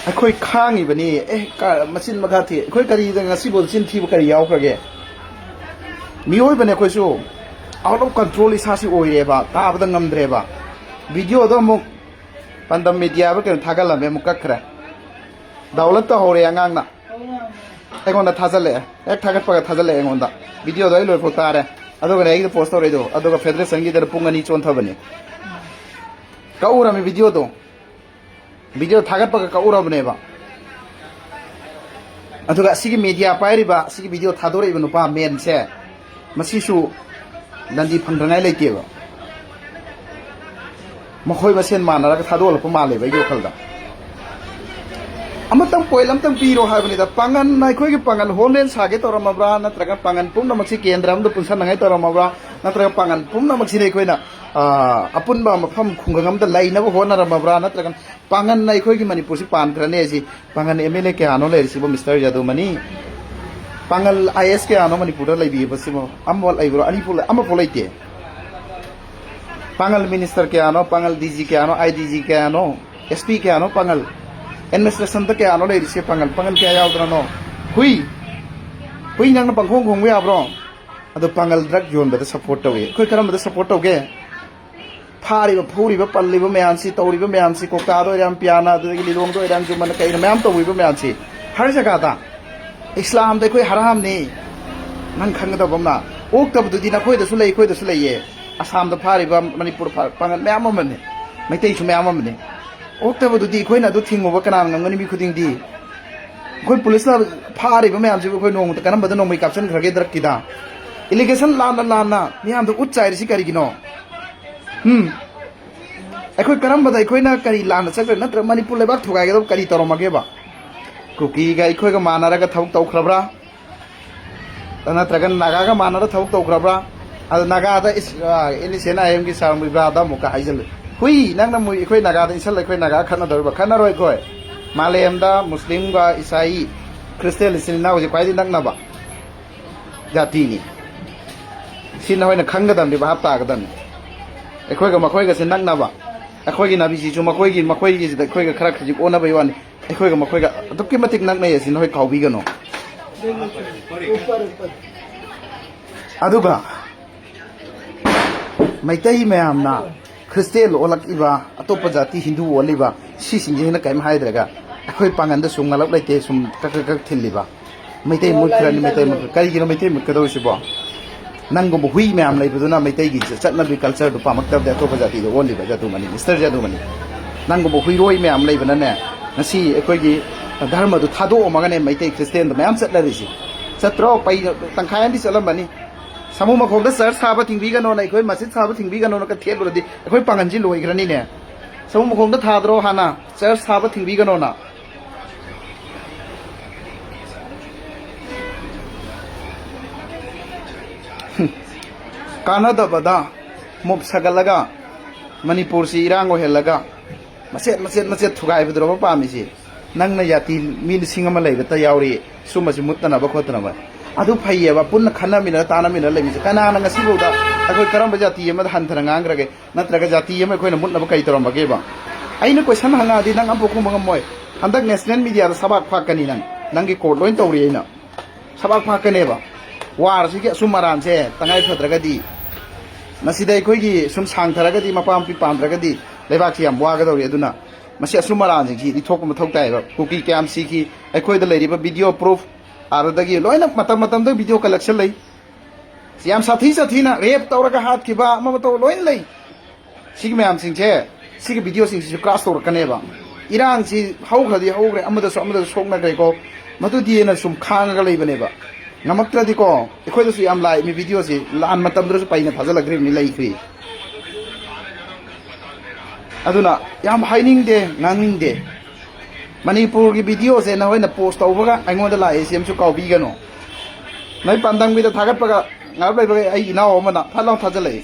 ꯑꯩꯈꯣꯏ ꯈꯥꯡꯉꯤꯕꯅꯤ꯫ ꯑꯦ, ꯀ-, ꯃꯆꯤꯟ ꯃꯈꯥ ꯊꯤ꯫ ꯑꯩꯈꯣꯏ ꯀꯔꯤꯗ ꯉꯁꯤꯐꯥꯎ ꯆꯤꯟ ꯊꯤꯕ ꯀꯔꯤ ꯌꯥꯎꯈ꯭ꯔꯒꯦ? ꯃꯤꯑꯣꯏꯕꯅꯦ ꯑꯩꯈꯣꯏꯁꯨ꯫ ꯑꯥꯎꯠ ꯑꯣꯐ ꯀꯟꯇ꯭ꯔꯣꯜ ꯏꯁꯥꯁꯤ ꯑꯣꯏꯔꯦꯕ, ꯇꯥꯕꯗ ꯉꯝꯗ꯭ꯔꯦꯕ꯫ ꯚꯤꯗꯤꯑꯣꯗꯣ ꯑꯃꯨꯛ ꯄꯥꯟꯗꯝ ꯃꯦꯗꯤꯌꯥꯗ ꯀꯩꯅꯣ ꯊꯥꯒꯠꯂꯝꯃꯦ, ꯑꯃꯨꯛ ꯀꯛꯈ꯭ꯔꯦ꯫ ꯗꯥꯎꯟꯂꯣꯗ ꯇꯧꯍꯧꯔꯦ ꯑꯉꯥꯡꯅ꯫ ꯑꯩꯉꯣꯟꯗ ꯊꯥꯖꯤꯜꯂꯛꯑꯦ꯫ ꯍꯦꯛ ꯊꯥꯒꯠꯄꯒ ꯊꯥꯖꯤꯜꯂꯛꯑꯦ ꯑꯩꯉꯣꯟꯗ꯫ ꯚꯤꯗꯤꯑꯣꯗꯣ ꯑꯩ ꯂꯣꯏꯐꯥꯎ ꯇꯥꯔꯦ꯫ ꯑꯗꯨꯒꯅꯦ ꯑꯩꯒꯤꯗ ꯄꯣꯁ ꯇꯧꯔꯛꯏꯗꯣ꯫ ꯑꯗꯨꯒ ꯐꯦꯗꯔꯦꯁꯟꯒꯤꯗꯅ ꯄꯨꯡ ꯑꯅꯤ ꯆꯣꯟꯊꯕꯅꯤ꯫ ꯀꯛꯎꯔꯝꯃꯤ ꯚꯤꯗꯤꯑꯣꯗꯣ꯫ ꯚꯤꯗꯤꯑꯣ ꯊꯥꯒꯠꯄꯒ ꯀꯛꯎꯔꯕꯅꯦꯕ꯫ ꯑꯗꯨꯒ ꯑꯁꯤꯒꯤ ꯃꯦꯗꯤꯌꯥ ꯄꯥꯏꯔꯤꯕ, ꯑꯁꯤꯒꯤ ꯚꯤꯗꯤꯑꯣ ꯊꯥꯗꯣꯔꯛꯏꯕ ꯅꯨꯄꯥ ꯃꯦꯟꯁꯦ, ꯃꯁꯤꯁꯨ ꯗꯟꯗꯤ ꯐꯪꯗ꯭ꯔꯉꯥꯏ ꯂꯩꯇꯦꯕ꯫ ꯃꯈꯣꯏ ꯃꯁꯦꯟ ꯃꯥꯟꯅꯔꯒ ꯊꯥꯗꯣꯛꯍꯜꯂꯛꯄ ꯃꯥꯜꯂꯦꯕ ꯑꯩꯒꯤ ꯋꯥꯈꯜꯗ꯫ ꯑꯃꯇꯪ ꯄꯣꯏꯟ ꯑꯃꯇꯪ ꯄꯤꯔꯣ ꯍꯥꯏꯕꯅꯤꯗ꯫ ꯄꯥꯡꯒꯟ, ꯑꯩꯈꯣꯏꯒꯤ ꯄꯥꯡꯒꯟ ꯍꯣꯝꯂꯦꯟ ꯁꯥꯒꯦ ꯇꯧꯔꯝꯃꯕ꯭ꯔꯥ, ꯅꯠꯇ꯭ꯔꯒ ꯄꯥꯡꯒꯟ ꯄꯨꯝꯅꯃꯛꯁꯤ ꯀꯦꯟꯗ꯭ꯔ ꯑꯃꯗ ꯄꯨꯟꯁꯟꯅꯉꯥꯏ ꯇꯧꯔꯝꯃꯕ꯭ꯔꯥ, ꯅꯠꯇ꯭ꯔꯒ ꯄꯥꯡꯒꯟ ꯄꯨꯝꯅꯃꯛꯁꯤꯗꯤ ꯑꯩꯈꯣꯏꯅ, ꯑ, ꯑꯄꯨꯟꯕ ꯃꯐꯝ ꯈꯨꯡꯒꯪ ꯑꯃꯗ ꯂꯩꯅꯕ ꯍꯣꯠꯅꯔꯝꯃꯕ꯭ꯔꯥ, ꯅꯠꯇ꯭ꯔꯒ ꯄꯥꯡꯒꯟꯅ ꯑꯩꯈꯣꯏꯒꯤ ꯃꯅꯤꯄꯨꯔꯁꯤ ꯄꯥꯟꯈ꯭ꯔꯅꯤ ꯍꯥꯏꯁꯤ? ꯄꯥꯡꯒꯟ ꯑꯦꯝ ꯑꯦꯜ ꯑꯦ ꯀꯌꯥꯅꯣ ꯂꯩꯔꯤꯁꯤꯕꯣ, ꯃꯤꯁꯇꯔ ꯌꯥꯗꯨꯃꯅꯤ? ꯄꯥꯡꯒꯜ ꯑꯥꯏ ꯑꯦꯁ ꯀꯌꯥꯅꯣ ꯃꯅꯤꯄꯨꯔꯗ ꯂꯩꯕꯤꯕꯁꯤꯕꯣ? ꯑꯃꯐꯥꯎ ꯂꯩꯕ꯭ꯔꯣ? ꯑꯅꯤꯐꯥꯎ ꯂꯩ-, ꯑꯃꯐꯥꯎ ꯂꯩꯇꯦ꯫ ꯄꯥꯡꯒꯜ ꯃꯤꯅꯤꯁꯇꯔ ꯀꯌꯥꯅꯣ, ꯄꯥꯡꯒꯜ ꯗꯤ ꯖꯤ ꯀꯌꯥꯅꯣ, ꯑꯥꯏ ꯗꯤ ꯖꯤ ꯀꯌꯥꯅꯣ, ꯑꯦꯁ ꯄꯤ ꯀꯌꯥꯅꯣ ꯄꯥꯡꯒꯜ? ꯑꯦꯗꯃꯤꯅꯤꯁꯇ꯭ꯔꯦꯁꯟꯗ ꯀꯌꯥꯅꯣ ꯂꯩꯔꯤꯁꯦ ꯄꯥꯡꯒꯜ? ꯄꯥꯡꯒꯜ ꯀꯌꯥ ꯌꯥꯎꯗꯅꯅꯣ? ꯍꯨꯏ! ꯍꯨꯏ ꯅꯪꯅ ꯄꯪꯈꯣꯡ ꯈꯣꯡꯕ ꯌꯥꯕ꯭ꯔꯣ? ꯑꯗꯣ ꯄꯥꯡꯒꯜ ꯗ꯭ꯔꯒ ꯌꯣꯟꯕꯗ ꯁꯞꯄꯣꯔꯠ ꯇꯧꯏ꯫ ꯑꯩꯈꯣꯏ ꯀꯔꯝꯕꯗ ꯁꯞꯄꯣꯔꯠ ꯇꯧꯒꯦ? ꯐꯥꯔꯤꯕ, ꯐꯨꯔꯤꯕ, ꯄꯜꯂꯤꯕ ꯃꯌꯥꯝꯁꯤ, ꯀꯣꯛꯇꯥꯗ ꯑꯣꯏꯔꯥ, ꯄꯤꯌꯥꯅ, ꯑꯗꯨꯗꯒꯤ ꯂꯤꯂꯣꯡꯗ ꯑꯣꯏꯔꯥ, ꯖꯨꯃꯟ, ꯀꯩꯅ ꯃꯌꯥꯝ ꯇꯧꯔꯤꯕ ꯃꯌꯥꯝꯁꯤ, ꯍꯔ ꯖꯒꯥꯗ ꯏꯁꯂꯥꯝꯗ ꯑꯩꯈꯣꯏ ꯍꯔꯥꯝꯅꯤ꯫ ꯅꯪ ꯈꯪꯒꯗꯕ ꯑꯃꯅ, ꯑꯣꯛꯇꯕꯗꯨꯗꯤ ꯅꯈꯣꯏꯗꯁꯨ ꯂꯩ, ꯑꯩꯈꯣꯏꯗꯁꯨ ꯂꯩꯌꯦ꯫ ꯑꯁꯥꯝꯗ ꯐꯥꯔꯤꯕ, ꯃꯅꯤꯄꯨꯔ ꯐꯥ-, ꯄꯥꯡꯒꯜ ꯃꯌꯥꯝ ꯑꯃꯅꯤ, ꯃꯩꯇꯩꯁꯨ ꯃꯌꯥꯝ ꯑꯃꯅꯤ꯫ ꯑꯣꯛꯇꯕꯗꯨꯗꯤ ꯑꯩꯈꯣꯏꯅ ꯑꯗꯨ ꯊꯤꯡꯉꯨꯕ ꯀꯅꯥꯅ ꯉꯝꯒꯅꯤ? ꯃꯤ ꯈꯨꯗꯤꯡꯗꯤ ꯑꯩꯈꯣꯏ ꯄꯨꯂꯤꯁꯅ ꯐꯥꯔꯤꯕ ꯃꯌꯥꯝꯁꯤꯕꯨ ꯑꯩꯈꯣꯏ ꯅꯣꯡꯃꯇ ꯀꯔꯝꯕꯗ ꯅꯣꯡꯃꯩ ꯀꯥꯞꯁꯤꯟꯈ꯭ꯔꯒꯦ ꯗ꯭ꯔꯛꯀꯤꯗ? ꯑꯦꯂꯤꯒꯦꯁꯟ ꯂꯥꯟꯅ ꯂꯥꯟꯅ ꯃꯤꯌꯥꯝꯗ ꯎꯠ ꯆꯥꯏꯔꯤꯁꯤ ꯀꯔꯤꯒꯤꯅꯣ? ꯎꯝ? ꯑꯩꯈꯣꯏ ꯀꯔꯝꯕꯗ ꯑꯩꯈꯣꯏꯅ ꯀꯔꯤ ꯂꯥꯟꯅ ꯆꯠꯈ꯭ꯔꯦ? ꯅꯠꯇ꯭ꯔꯒ ꯃꯅꯤꯄꯨꯔ ꯂꯩꯕꯥꯛ ꯊꯨꯒꯥꯏꯒꯗꯕ ꯀꯔꯤ ꯇꯧꯔꯝꯃꯒꯦꯕ? ꯀꯨꯀꯤꯒ ꯑꯩꯈꯣꯏꯒ ꯃꯥꯟꯅꯔꯒ ꯊꯕꯛ ꯇꯧꯈ꯭ꯔꯕ꯭ꯔꯥ? ꯅꯠꯇ꯭ꯔꯒ ꯅꯥꯒꯥꯒ ꯃꯥꯟꯅꯔ ꯊꯕꯛ ꯇꯧꯈ꯭ꯔꯕ꯭ꯔꯥ? ꯑꯗ ꯅꯥꯒꯥꯗ ꯏꯁ-, ꯑ, ꯑꯦꯟ ꯑꯦꯁ ꯑꯦꯟ ꯑꯥꯏ ꯑꯦꯝꯒꯤ ꯆꯥꯔꯝ ꯏꯕ꯭ꯔꯥꯗ ꯑꯃꯨꯛꯀ ꯍꯥꯏꯖꯜꯂꯨ꯫ ꯍꯨꯏ, ꯅꯪꯅ ꯃꯨ-, ꯑꯩꯈꯣꯏ ꯅꯥꯒꯥꯗ ꯏꯟꯁꯜꯂ ꯑꯩꯈꯣꯏ ꯅꯥꯒꯥ ꯈꯠꯅꯗꯧꯔꯤꯕ? ꯈꯠꯅꯔꯣꯏ ꯑꯩꯈꯣꯏ꯫ ꯃꯥꯂꯦꯝꯗ ꯃꯨꯁꯂꯤꯝꯒ ꯏꯁꯥꯏ, ꯈ꯭ꯔꯤꯁꯇꯦꯟ ꯏꯆꯤꯟ ꯏꯅꯥꯎꯁꯦ ꯈ꯭ꯋꯥꯏꯗꯒꯤ ꯅꯛꯅꯕ ꯖꯥꯇꯤꯅꯤ꯫ ꯁꯤ ꯅꯈꯣꯏꯅ ꯈꯪꯒꯗꯕꯅꯤ, ꯚꯥꯞ ꯇꯥꯒꯗꯕꯅꯤ꯫ ꯑꯩꯈꯣꯏꯒ ꯃꯈꯣꯏꯒꯁꯦ ꯅꯛꯅꯕ, ꯑꯩꯈꯣꯏꯒꯤ ꯅꯥꯕꯤꯁꯤꯁꯨ ꯃꯈꯣꯏꯒꯤ, ꯃꯈꯣꯏꯒꯤꯁꯤꯗ ꯑꯩꯈꯣꯏꯒ ꯈꯔ ꯈꯖꯤꯛ ꯑꯣꯟꯅꯕꯩ ꯋꯥꯅꯤ꯫ ꯑꯩꯈꯣꯏꯒ ꯃꯈꯣꯏꯒ ꯑꯗꯨꯛꯀꯤ ꯃꯇꯤꯛ ꯅꯛꯅꯩ ꯑꯁꯤ ꯅꯈꯣꯏ ꯀꯥꯎꯕꯤꯒꯅꯨ꯫ ꯑꯗꯨꯒ ꯃꯩꯇꯩ ꯃꯌꯥꯝꯅ ꯈ꯭ꯔꯤꯁꯇꯦꯟ ꯑꯣꯜꯂꯛꯏꯕ, ꯑꯇꯣꯞꯄ ꯖꯥꯇꯤ ꯍꯤꯟꯗꯨ ꯑꯣꯜꯂꯤꯕ, ꯁꯤꯁꯤꯡꯁꯤꯅ ꯀꯔꯤꯝ ꯍꯥꯏꯗ꯭ꯔꯒ ꯑꯩꯈꯣꯏ ꯄꯥꯡꯒꯟꯗ ꯁꯨꯝ ꯉꯂꯞ ꯂꯩꯇꯦ, ꯁꯨꯝ ꯀꯛ ꯀꯛ ꯀꯛ ꯊꯤꯜꯂꯤꯕ꯫ ꯃꯩꯇꯩ ꯃꯨꯠꯈ꯭ꯔꯅꯤ, ꯃꯩꯇꯩ ꯃꯨꯠꯈ꯭ꯔ-, ꯀꯔꯤꯒꯤꯅꯣ ꯃꯩꯇꯩ ꯃꯨꯠꯀꯗꯧꯔꯤꯁꯤꯕꯣ? ꯅꯪꯒꯨꯝꯕ ꯍꯨꯏ ꯃꯌꯥꯝ ꯂꯩꯕꯗꯨꯅ ꯃꯩꯇꯩꯒꯤ ꯆꯠꯅꯕꯤ culture ꯗꯨ ꯄꯥꯝꯃꯛꯇꯕꯗꯤ ꯑꯇꯣꯞꯄ ꯖꯥꯇꯤꯗ ꯑꯣꯜꯂꯤꯕ ꯖꯥꯗꯨꯃꯅꯤ, ꯃꯤꯁꯇꯔ ꯖꯥꯗꯨꯃꯅꯤ꯫ ꯅꯪꯒꯨꯝꯕ ꯍꯨꯏꯔꯣꯏ ꯃꯌꯥꯝ ꯂꯩꯕꯅꯅꯦ, ꯉꯁꯤ ꯑꯩꯈꯣꯏꯒꯤ ꯙꯔꯃꯗꯨ ꯊꯥꯗꯣꯛꯑꯝꯃꯒꯅꯦ ꯃꯩꯇꯩ ꯈ꯭ꯔꯤꯁꯇꯦꯟꯗ ꯃꯌꯥꯝ ꯆꯠꯅꯔꯤꯁꯤ꯫ ꯆꯠꯇ꯭ꯔꯣ? ꯄꯩ ꯇꯪꯈꯥꯏ ꯑꯃꯗꯤ ꯆꯠꯂꯝꯃꯅꯤ꯫ ꯁꯥꯃꯨ ꯃꯈꯣꯡꯗ ꯆꯔꯆ ꯁꯥꯕ ꯊꯤꯡꯕꯤꯒꯅꯣꯅ, ꯑꯩꯈꯣꯏ ꯃꯁꯖꯤꯗ ꯁꯥꯕ ꯊꯤꯡꯕꯤꯒꯅꯣꯅ ꯀ ꯊꯦꯠꯂꯨꯔꯗꯤ ꯑꯩꯈꯣꯏ ꯄꯥꯡꯒꯟꯁꯤ ꯂꯣꯏꯈ꯭ꯔꯅꯤꯅꯦ꯫ ꯁꯥꯃꯨ ꯃꯈꯣꯡꯗ ꯊꯥꯗ꯭ꯔꯣ ꯍꯥꯟꯅ ꯆꯔꯆ ꯁꯥꯕ ꯊꯤꯡꯕꯤꯒꯅꯣꯅ? ꯀꯥꯟꯅꯗꯕꯗ ꯃꯣꯞ ꯁꯥꯒꯠꯂꯒ ꯃꯅꯤꯄꯨꯔꯁꯤ ꯏꯔꯥꯡ ꯑꯣꯏꯍꯜꯂꯒ ꯃꯆꯦꯠ ꯃꯆꯦꯠ ꯃꯆꯦꯠ ꯊꯨꯒꯥꯏꯕꯗꯨꯔꯕ ꯄꯥꯝꯃꯤꯁꯤ? ꯅꯪꯅ ꯖꯥꯇꯤ ꯃꯤ ꯂꯤꯁꯤꯡ ꯑꯃ ꯂꯩꯕꯇ ꯌꯥꯎꯔꯤ ꯁꯨꯝꯕꯁꯤ ꯃꯨꯠꯇꯅꯕ ꯈꯣꯠꯇꯅꯕ꯫ ꯑꯗꯨ ꯐꯩꯌꯦꯕ, ꯄꯨꯟꯅ ꯈꯟꯅꯃꯤꯟꯅꯔ ꯇꯥꯟꯅꯃꯤꯟꯅꯔ ꯂꯩꯃꯤꯟꯁꯦ꯫ ꯀꯅꯥꯅ ꯉꯁꯤꯐꯥꯎꯗ ꯑꯩꯈꯣꯏ ꯀꯔꯝꯕ ꯖꯥꯇꯤ ꯑꯃꯗ ꯍꯟꯊꯅ ꯉꯥꯡꯈ꯭ꯔꯒꯦ? ꯅꯠꯇ꯭ꯔꯒ ꯖꯥꯇꯤ ꯑꯃ ꯑꯩꯈꯣꯏꯅ ꯃꯨꯠꯅꯕ ꯀꯔꯤ ꯇꯧꯔꯝꯃꯒꯦꯕ? ꯑꯩꯅ ꯀꯣꯏꯁꯟ ꯍꯪꯉꯛꯑꯗꯤ ꯅꯪ ꯑꯃꯐꯥꯎ ꯈꯨꯝꯕ ꯉꯝꯃꯣꯏ꯫ ꯍꯟꯗꯛ ꯅꯦꯁꯅꯦꯜ ꯃꯤꯗꯤꯌꯥꯗ ꯁꯕꯥꯛ ꯐꯥꯛꯀꯅꯤ ꯅꯪ꯫ ꯅꯪꯒꯤ ꯀꯣꯔꯠ ꯂꯣꯏ ꯇꯧꯔꯤ ꯑꯩꯅ꯫ ꯊꯕꯥꯛ ꯐꯥꯛꯀꯅꯦꯕ꯫ ꯋꯥꯔꯁꯤꯒꯤ ꯑꯆꯨꯝ ꯑꯔꯥꯟꯁꯦ ꯇꯉꯥꯏ ꯐꯗ꯭ꯔꯒꯗꯤ, ꯃꯁꯤꯗ ꯑꯩꯈꯣꯏꯒꯤ ꯁꯨꯝ ꯁꯥꯡꯊꯔꯒꯗꯤ, ꯃꯄꯥ ꯃꯄꯤ ꯄꯥꯝꯗ꯭ꯔꯒꯗꯤ ꯂꯩꯕꯥꯛꯁꯤ ꯌꯥꯝ ꯋꯥꯒꯗꯧꯔꯤ꯫ ꯑꯗꯨꯅ ꯃꯁꯤ ꯑꯆꯨꯝ ꯑꯔꯥꯟꯁꯤꯡꯁꯤ ꯂꯤꯊꯣꯛꯄ ꯃꯊꯧ ꯇꯥꯏꯌꯦꯕ꯫ ꯀꯨꯀꯤ ꯀꯌꯥꯝ ꯁꯤꯈꯤ, ꯑꯩꯈꯣꯏꯗ ꯂꯩꯔꯤꯕ video proof, ꯑꯗꯨꯗꯒꯤ ꯂꯣꯏꯅ ꯃꯇꯝ ꯃꯇꯝꯗ video collection ꯂꯩ꯫ ꯌꯥꯝ ꯁꯥꯊꯤ ꯁꯥꯊꯤꯅ rape ꯇꯧꯔꯒ ꯍꯥꯠꯈꯤꯕ, ꯑꯃ ꯑꯃ ꯇꯧꯕ ꯂꯣꯏꯅ ꯂꯩ꯫ ꯁꯤꯒꯤ ꯃꯌꯥꯝꯁꯤꯡꯁꯦ, ꯁꯤꯒꯤ videoꯁꯤꯡꯁꯤꯁꯨ crash ꯇꯧꯔꯛꯀꯅꯦꯕ꯫ ꯏꯔꯥꯡꯁꯤ ꯍꯧꯈ꯭ꯔꯗꯤ ꯍꯧꯈ꯭ꯔꯦ, ꯑꯃꯗꯁꯨ ꯑꯃꯗꯁꯨ ꯁꯣꯛꯅꯈ꯭ꯔꯦꯀꯣ꯫ ꯃꯗꯨꯗꯤꯅ ꯁꯨꯝ ꯈꯥꯡꯉꯒ ꯂꯩꯕꯅꯦꯕ꯫ ꯉꯝꯃꯛꯇ꯭ꯔꯗꯤꯀꯣ, ꯑꯩꯈꯣꯏꯗꯁꯨ ꯌꯥꯝ ꯂꯥꯛꯏ videoꯁꯤ, ꯂꯥꯟ ꯃꯇꯝꯗꯨꯗꯁꯨ ꯄꯩꯅ ꯊꯥꯖꯤꯜꯂꯛꯇ꯭ꯔꯤꯕꯅꯤ, ꯂꯩꯈ꯭ꯔꯤ꯫ ꯑꯗꯨꯅ ꯌꯥꯝ ꯍꯥꯏꯅꯤꯡꯗꯦ, ꯉꯥꯡꯅꯤꯡꯗꯦ꯫ ꯃꯅꯤꯄꯨꯔꯒꯤ videoꯁꯦ ꯅꯈꯣꯏꯅ post ꯇꯧꯕꯒ ꯑꯩꯉꯣꯟꯗ ꯂꯥꯛꯏꯁꯤ ꯑꯃꯁꯨ ꯀꯥꯎꯕꯤꯒꯅꯨ꯫ ꯅꯣꯏ ꯄꯥꯟꯗꯝꯒꯤꯗ ꯊꯥꯒꯠꯄꯒ ꯉꯥꯏꯍꯥꯛ ꯂꯩꯕꯒ ꯑꯩ ꯏꯅꯥꯎ ꯑꯃꯅ ꯐꯠ ꯂꯥꯎ ꯊꯥꯖꯤꯜꯂꯛꯏ꯫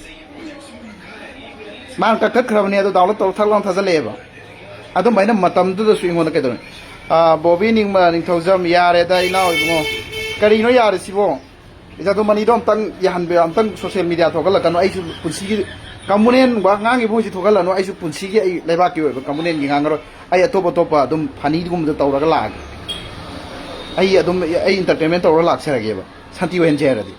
ꯃꯥꯅ ꯀꯛꯊꯠꯈ꯭ꯔꯕꯅꯤ, ꯑꯗꯨ download ꯇꯧꯔ ꯊꯛ ꯂꯥꯎꯅ ꯊꯥꯖꯤꯜꯂꯛꯑꯦꯕ꯫ ꯑꯗꯨꯝꯕ ꯑꯩꯅ ꯃꯇꯝꯗꯨꯗꯁꯨ ꯑꯩꯉꯣꯟꯗ ꯀꯩꯗꯧꯔꯦ? ꯑꯥ, ꯕꯣꯕꯤ ꯅꯤꯡꯃ-, ꯅꯤꯡꯊꯧꯖꯝ, ꯌꯥꯔꯦꯗ ꯏꯅꯥꯎ ꯏꯕꯨꯡꯉꯣ, ꯀꯔꯤꯅꯣ ꯌꯥꯔꯤꯁꯤꯕꯣ? ꯏꯖꯥꯗꯨ ꯃꯅꯤꯗꯣ ꯑꯝꯇꯪ ꯌꯥꯍꯟꯕꯤꯌꯣ, ꯑꯝꯇꯪ social media ꯊꯣꯛꯍꯜꯂꯛꯀꯅꯨ꯫ ꯑꯩꯁꯨ ꯄꯨꯟꯁꯤꯒꯤ ꯀꯝꯃꯨꯅꯦꯜꯒꯨꯝꯕ ꯉꯥꯡꯉꯤꯕ ꯃꯣꯏꯁꯤ ꯊꯣꯛꯍꯜꯂꯅꯨ꯫ ꯑꯩꯁꯨ ꯄꯨꯟꯁꯤꯒꯤ ꯑꯩ ꯂꯩꯕꯥꯛꯀꯤ ꯑꯣꯏꯕ ꯀꯝꯃꯨꯅꯦꯜꯒꯤ ꯉꯥꯡꯉꯔꯣꯏ꯫ ꯑꯩ ꯑꯇꯣꯞ ꯑꯇꯣꯞꯄ ꯑꯗꯨꯝ funnyꯒꯨꯝꯕꯗ ꯇꯧꯔꯒ ꯂꯥꯛꯑꯒꯦ꯫ ꯑꯩ ꯑꯗꯨꯝ ꯑꯩ entertainment ꯇꯧꯔꯒ ꯂꯥꯛꯆꯔꯒꯦꯕ, ꯁꯥꯟꯇꯤ ꯑꯣꯏꯍꯟꯁꯦ ꯍꯥꯏꯔꯗꯤ꯫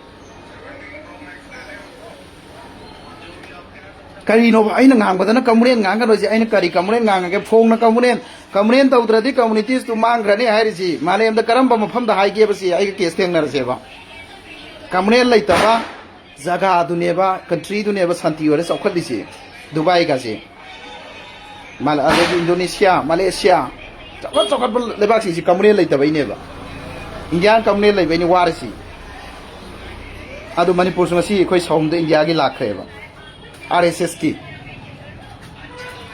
ꯀꯔꯤꯅꯣꯕ ꯑꯩꯅ ꯉꯥꯡꯕꯗꯅ ꯀꯝꯃꯨꯅꯦꯜ ꯉꯥꯡꯒꯗꯣꯏꯁꯦ? ꯑꯩꯅ ꯀꯔꯤ ꯀꯝꯃꯨꯅꯦꯜ ꯉꯥꯡꯉꯒꯦ? ꯐꯣꯡꯅ ꯀꯝꯃꯨꯅꯦꯜ, ꯀꯝꯃꯨꯅꯦꯜ ꯇꯧꯗ꯭ꯔꯗꯤ communityꯁꯨ ꯃꯥꯡꯈ꯭ꯔꯅꯤ ꯍꯥꯏꯔꯤꯁꯤ꯫ ꯃꯥꯂꯦꯝꯗ ꯀꯔꯝꯕ ꯃꯐꯝꯗ ꯍꯥꯏꯒꯦꯕ ꯁꯤ? ꯑꯩꯒ case ꯊꯦꯡꯅꯔꯁꯦꯕ꯫ ꯀꯝꯃꯨꯅꯦꯜ ꯂꯩꯇꯕ ꯖꯒꯥꯗꯨꯅꯦꯕ, countryꯗꯨꯅꯦꯕ ꯁꯥꯟꯇꯤ ꯑꯣꯏꯔ ꯆꯥꯎꯈꯠꯂꯤꯁꯤ, ꯗꯨꯕꯥꯏꯒꯁꯦ꯫ ꯃꯥꯂ-, ꯑꯗꯒꯤ ꯏꯟꯗꯣꯅꯦꯁꯤꯌꯥ, ꯃꯥꯂꯦꯁꯤꯌꯥ, ꯆꯥꯎꯈꯠ ꯆꯥꯎꯈꯠꯄ ꯂꯩꯕꯥꯛꯁꯤꯡꯁꯤ ꯀꯝꯃꯨꯅꯦꯜ ꯂꯩꯇꯕꯩꯅꯦꯕ꯫ ꯏꯟꯗꯤꯌꯥ ꯀꯝꯃꯨꯅꯦꯜ ꯂꯩꯕꯩꯅꯤ ꯋꯥꯔꯤꯁꯤ꯫ ꯑꯗꯨ ꯃꯅꯤꯄꯨꯔꯁꯨ ꯉꯁꯤ ꯑꯩꯈꯣꯏ ꯁꯥꯎꯝꯗ ꯏꯟꯗꯤꯌꯥꯒꯤ ꯂꯥꯛꯈ꯭ꯔꯦꯕ, RSSꯀꯤ꯫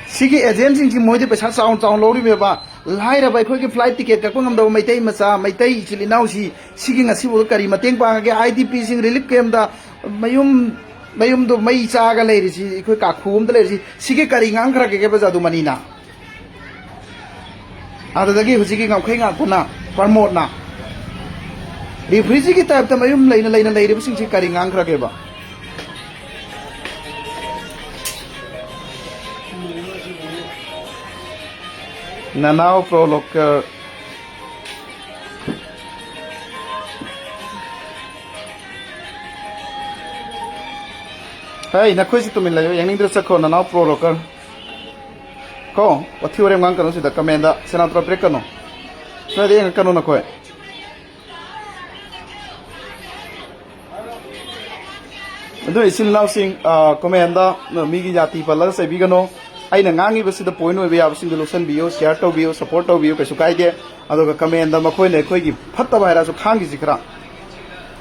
ꯁꯤꯒꯤ agentꯁꯤꯡꯁꯤ ꯃꯣꯏꯗꯤ ꯄꯩꯁꯥ ꯆꯥꯎꯅ ꯆꯥꯎꯅ ꯂꯧꯔꯤꯕꯅꯦꯕ꯫ ꯂꯥꯏꯔꯕ ꯑꯩꯈꯣꯏꯒꯤ flight ticket ꯀꯛꯄ ꯉꯝꯗꯕ ꯃꯩꯇꯩ ꯃꯆꯥ, ꯃꯩꯇꯩ ꯏꯆꯤꯜ ꯏꯅꯥꯎꯁꯤ, ꯁꯤꯒꯤ ꯉꯁꯤꯐꯥꯎꯗ ꯀꯔꯤ ꯃꯇꯦꯡ ꯄꯥꯡꯉꯒꯦ? IDPꯁꯤꯡ relief campꯇ ꯃꯌꯨꯝ, ꯃꯌꯨꯝꯗꯣ ꯃꯩ ꯆꯥꯒ ꯂꯩꯔꯤꯁꯤ, ꯑꯩꯈꯣꯏ ꯀꯥꯈꯨ ꯑꯃꯗ ꯂꯩꯔꯤꯁꯤ, ꯁꯤꯒꯤ ꯀꯔꯤ ꯉꯥꯡꯈ꯭ꯔꯒꯦꯕ ꯖꯥꯗꯨꯃꯅꯤꯅ? ꯑꯗꯨꯗꯒꯤ ꯍꯧꯖꯤꯛꯀꯤ ꯉꯝꯈꯩ ꯉꯥꯛꯄꯅ, ꯄ꯭ꯔꯃꯣꯗꯅ, refugeeꯒꯤ typeꯇ ꯃꯌꯨꯝ ꯂꯩꯅ ꯂꯩꯅ ꯂꯩꯔꯤꯕꯁꯤꯡꯁꯤ ꯀꯔꯤ ꯉꯥꯡꯈ꯭ꯔꯒꯦꯕ? ꯅꯅꯥꯎ ꯄ꯭ꯔꯣ ꯂꯣꯀꯔ꯫ ꯍꯩ, ꯅꯈꯣꯏꯁꯤ ꯇꯨꯃꯤꯟ ꯂꯩꯌꯨ, ꯌꯦꯡꯅꯤꯡꯗ꯭ꯔ ꯆꯠꯈ꯭ꯔꯣ, ꯅꯅꯥꯎ ꯄ꯭ꯔꯣ ꯔꯣꯀꯔ꯫ ꯀꯣ, ꯋꯥꯊꯤ ꯋꯥꯔꯦꯝ ꯉꯥꯡꯒꯅꯨ ꯁꯤꯗ, ꯀꯃꯦꯟꯗ ꯁꯦꯅꯥꯇ꯭ꯔ ꯄꯤꯔꯛꯀꯅꯨ꯫ ꯁ꯭ꯋꯥꯏꯗ ꯌꯦꯡꯉꯛꯀꯅꯨ ꯅꯈꯣꯏ꯫ ꯑꯗꯨ ꯏꯆꯤꯟ ꯏꯅꯥꯎꯁꯤꯡ, ꯑ, ꯀꯃꯦꯟꯗ ꯃꯤꯒꯤ ꯖꯥꯇꯤ ꯄꯜꯂꯒ ꯆꯩꯕꯤꯒꯅꯨ꯫ ꯑꯩꯅ ꯉꯥꯡꯉꯤꯕꯁꯤꯗ ꯄꯣꯏꯟ ꯑꯣꯏꯕ ꯌꯥꯕꯁꯤꯡꯗꯨ ꯂꯧꯁꯤꯟꯕꯤꯌꯨ, ꯁꯤꯌꯥꯔ ꯇꯧꯕꯤꯌꯨ, ꯁꯄꯣꯔꯠ ꯇꯧꯕꯤꯌꯨ, ꯀꯩꯁꯨ ꯀꯥꯏꯗꯦ꯫ ꯑꯗꯨꯒ ꯀꯃꯦꯟꯗ ꯃꯈꯣꯏꯅ ꯑꯩꯈꯣꯏꯒꯤ ꯐꯠꯇꯕ ꯍꯥꯏꯔꯁꯨ ꯈꯥꯡꯈꯤꯁꯤ ꯈꯔ꯫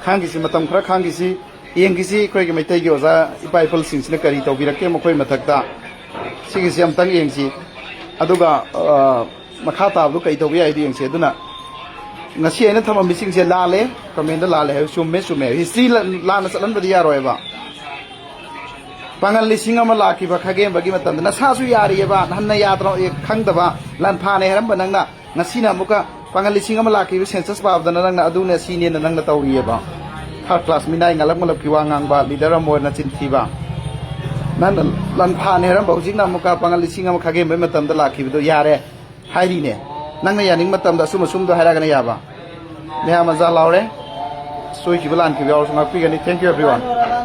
ꯈꯥꯡꯈꯤꯁꯤ, ꯃꯇꯝ ꯈꯔ ꯈꯥꯡꯈꯤꯁꯤ꯫ ꯌꯦꯡꯈꯤꯁꯤ ꯑꯩꯈꯣꯏꯒꯤ ꯃꯩꯇꯩꯒꯤ ꯑꯣꯖꯥ ꯏꯄꯥ ꯏꯄꯨꯜꯁꯤꯡꯁꯤꯅ ꯀꯔꯤ ꯇꯧꯕꯤꯔꯛꯀꯦ ꯃꯈꯣꯏ ꯃꯊꯛꯇ꯫ ꯁꯤꯒꯤꯁꯤ ꯑꯃꯨꯛꯇꯪ ꯌꯦꯡꯁꯤ꯫ ꯑꯗꯨꯒ, ꯑ, ꯃꯈꯥ ꯇꯥꯕꯗꯨ ꯀꯩ ꯇꯧꯕ ꯌꯥꯏꯗꯣ ꯌꯦꯡꯁꯤ꯫ ꯑꯗꯨꯅ ꯉꯁꯤ ꯑꯩꯅ ꯊꯝꯃꯝꯃꯤꯁꯤꯡꯁꯦ ꯂꯥꯜꯂꯦ, ꯀꯃꯦꯟꯗ ꯂꯥꯜꯂꯦ ꯍꯥꯏꯕ ꯆꯨꯝꯃꯦ, ꯆꯨꯝꯃꯦ ꯍꯥꯏꯕ꯫ ꯍꯤꯁꯇ꯭ꯔꯤ ꯂꯥꯟꯅ ꯆꯠꯍꯟꯕꯗꯤ ꯌꯥꯔꯣꯏꯕ꯫ ꯄꯥꯉꯜ ꯂꯤꯁꯤꯡ ꯑꯃ ꯂꯥꯛꯈꯤꯕ ꯈꯥꯒꯦꯝꯕꯒꯤ ꯃꯇꯝꯗ ꯅꯁꯥꯁꯨ ꯌꯥꯔꯤꯑꯕ, ꯍꯟꯅ ꯌꯥꯗ꯭ꯔꯣ, ꯑꯦ, ꯈꯪꯗꯕ, ꯂꯥꯟꯐꯥꯅꯦ ꯍꯥꯏꯔꯝꯕ ꯅꯪꯅ, ꯉꯁꯤꯅ ꯑꯃꯨꯛꯀ ꯄꯥꯉꯜ ꯂꯤꯁꯤꯡ ꯑꯃ ꯂꯥꯛꯈꯤꯕ ꯁꯦꯟꯁꯁ ꯄꯥꯕꯗꯅ ꯅꯪꯅ ꯑꯗꯨꯅꯦ ꯁꯤꯅꯦꯅ ꯅꯪꯅ ꯇꯧꯔꯤꯑꯕ꯫ ꯊꯥꯔꯠ ꯀ꯭ꯂꯥꯁ ꯃꯤꯅꯥꯏ, ꯉꯂꯞ ꯉꯂꯞꯀꯤ ꯋꯥ ꯉꯥꯡꯕ, ꯂꯤꯗꯔ ꯑꯃ ꯑꯣꯏꯔꯅ ꯆꯤꯟꯊꯤꯕ꯫ ꯅꯪꯅ ꯂꯥꯟꯐꯥꯅꯦ ꯍꯥꯏꯔꯝꯕ, ꯍꯧꯖꯤꯛꯅ ꯑꯃꯨꯛꯀ ꯄꯥꯉꯜ ꯂꯤꯁꯤꯡ ꯑꯃ ꯈꯥꯒꯦꯝꯕꯩ ꯃꯇꯝꯗ ꯂꯥꯛꯈꯤꯕꯗꯣ ꯌꯥꯔꯦ ꯍꯥꯏꯔꯤꯅꯦ꯫ ꯅꯪꯅ ꯌꯥꯅꯤꯡꯕ ꯃꯇꯝꯗ ꯑꯆꯨꯝ ꯑꯆꯨꯝꯗꯣ ꯍꯥꯏꯔꯛꯑꯒꯅ ꯌꯥꯕ꯫ ꯃꯌꯥꯝ ꯑꯃ ꯖꯥ ꯂꯥꯎꯔꯦ꯫ ꯁꯣꯏꯈꯤꯕ ꯂꯥꯟꯈꯤꯕ ꯌꯥꯎꯔꯁꯨ ꯉꯥꯛꯄꯤꯒꯅꯤ꯫ Thank you everyone꯫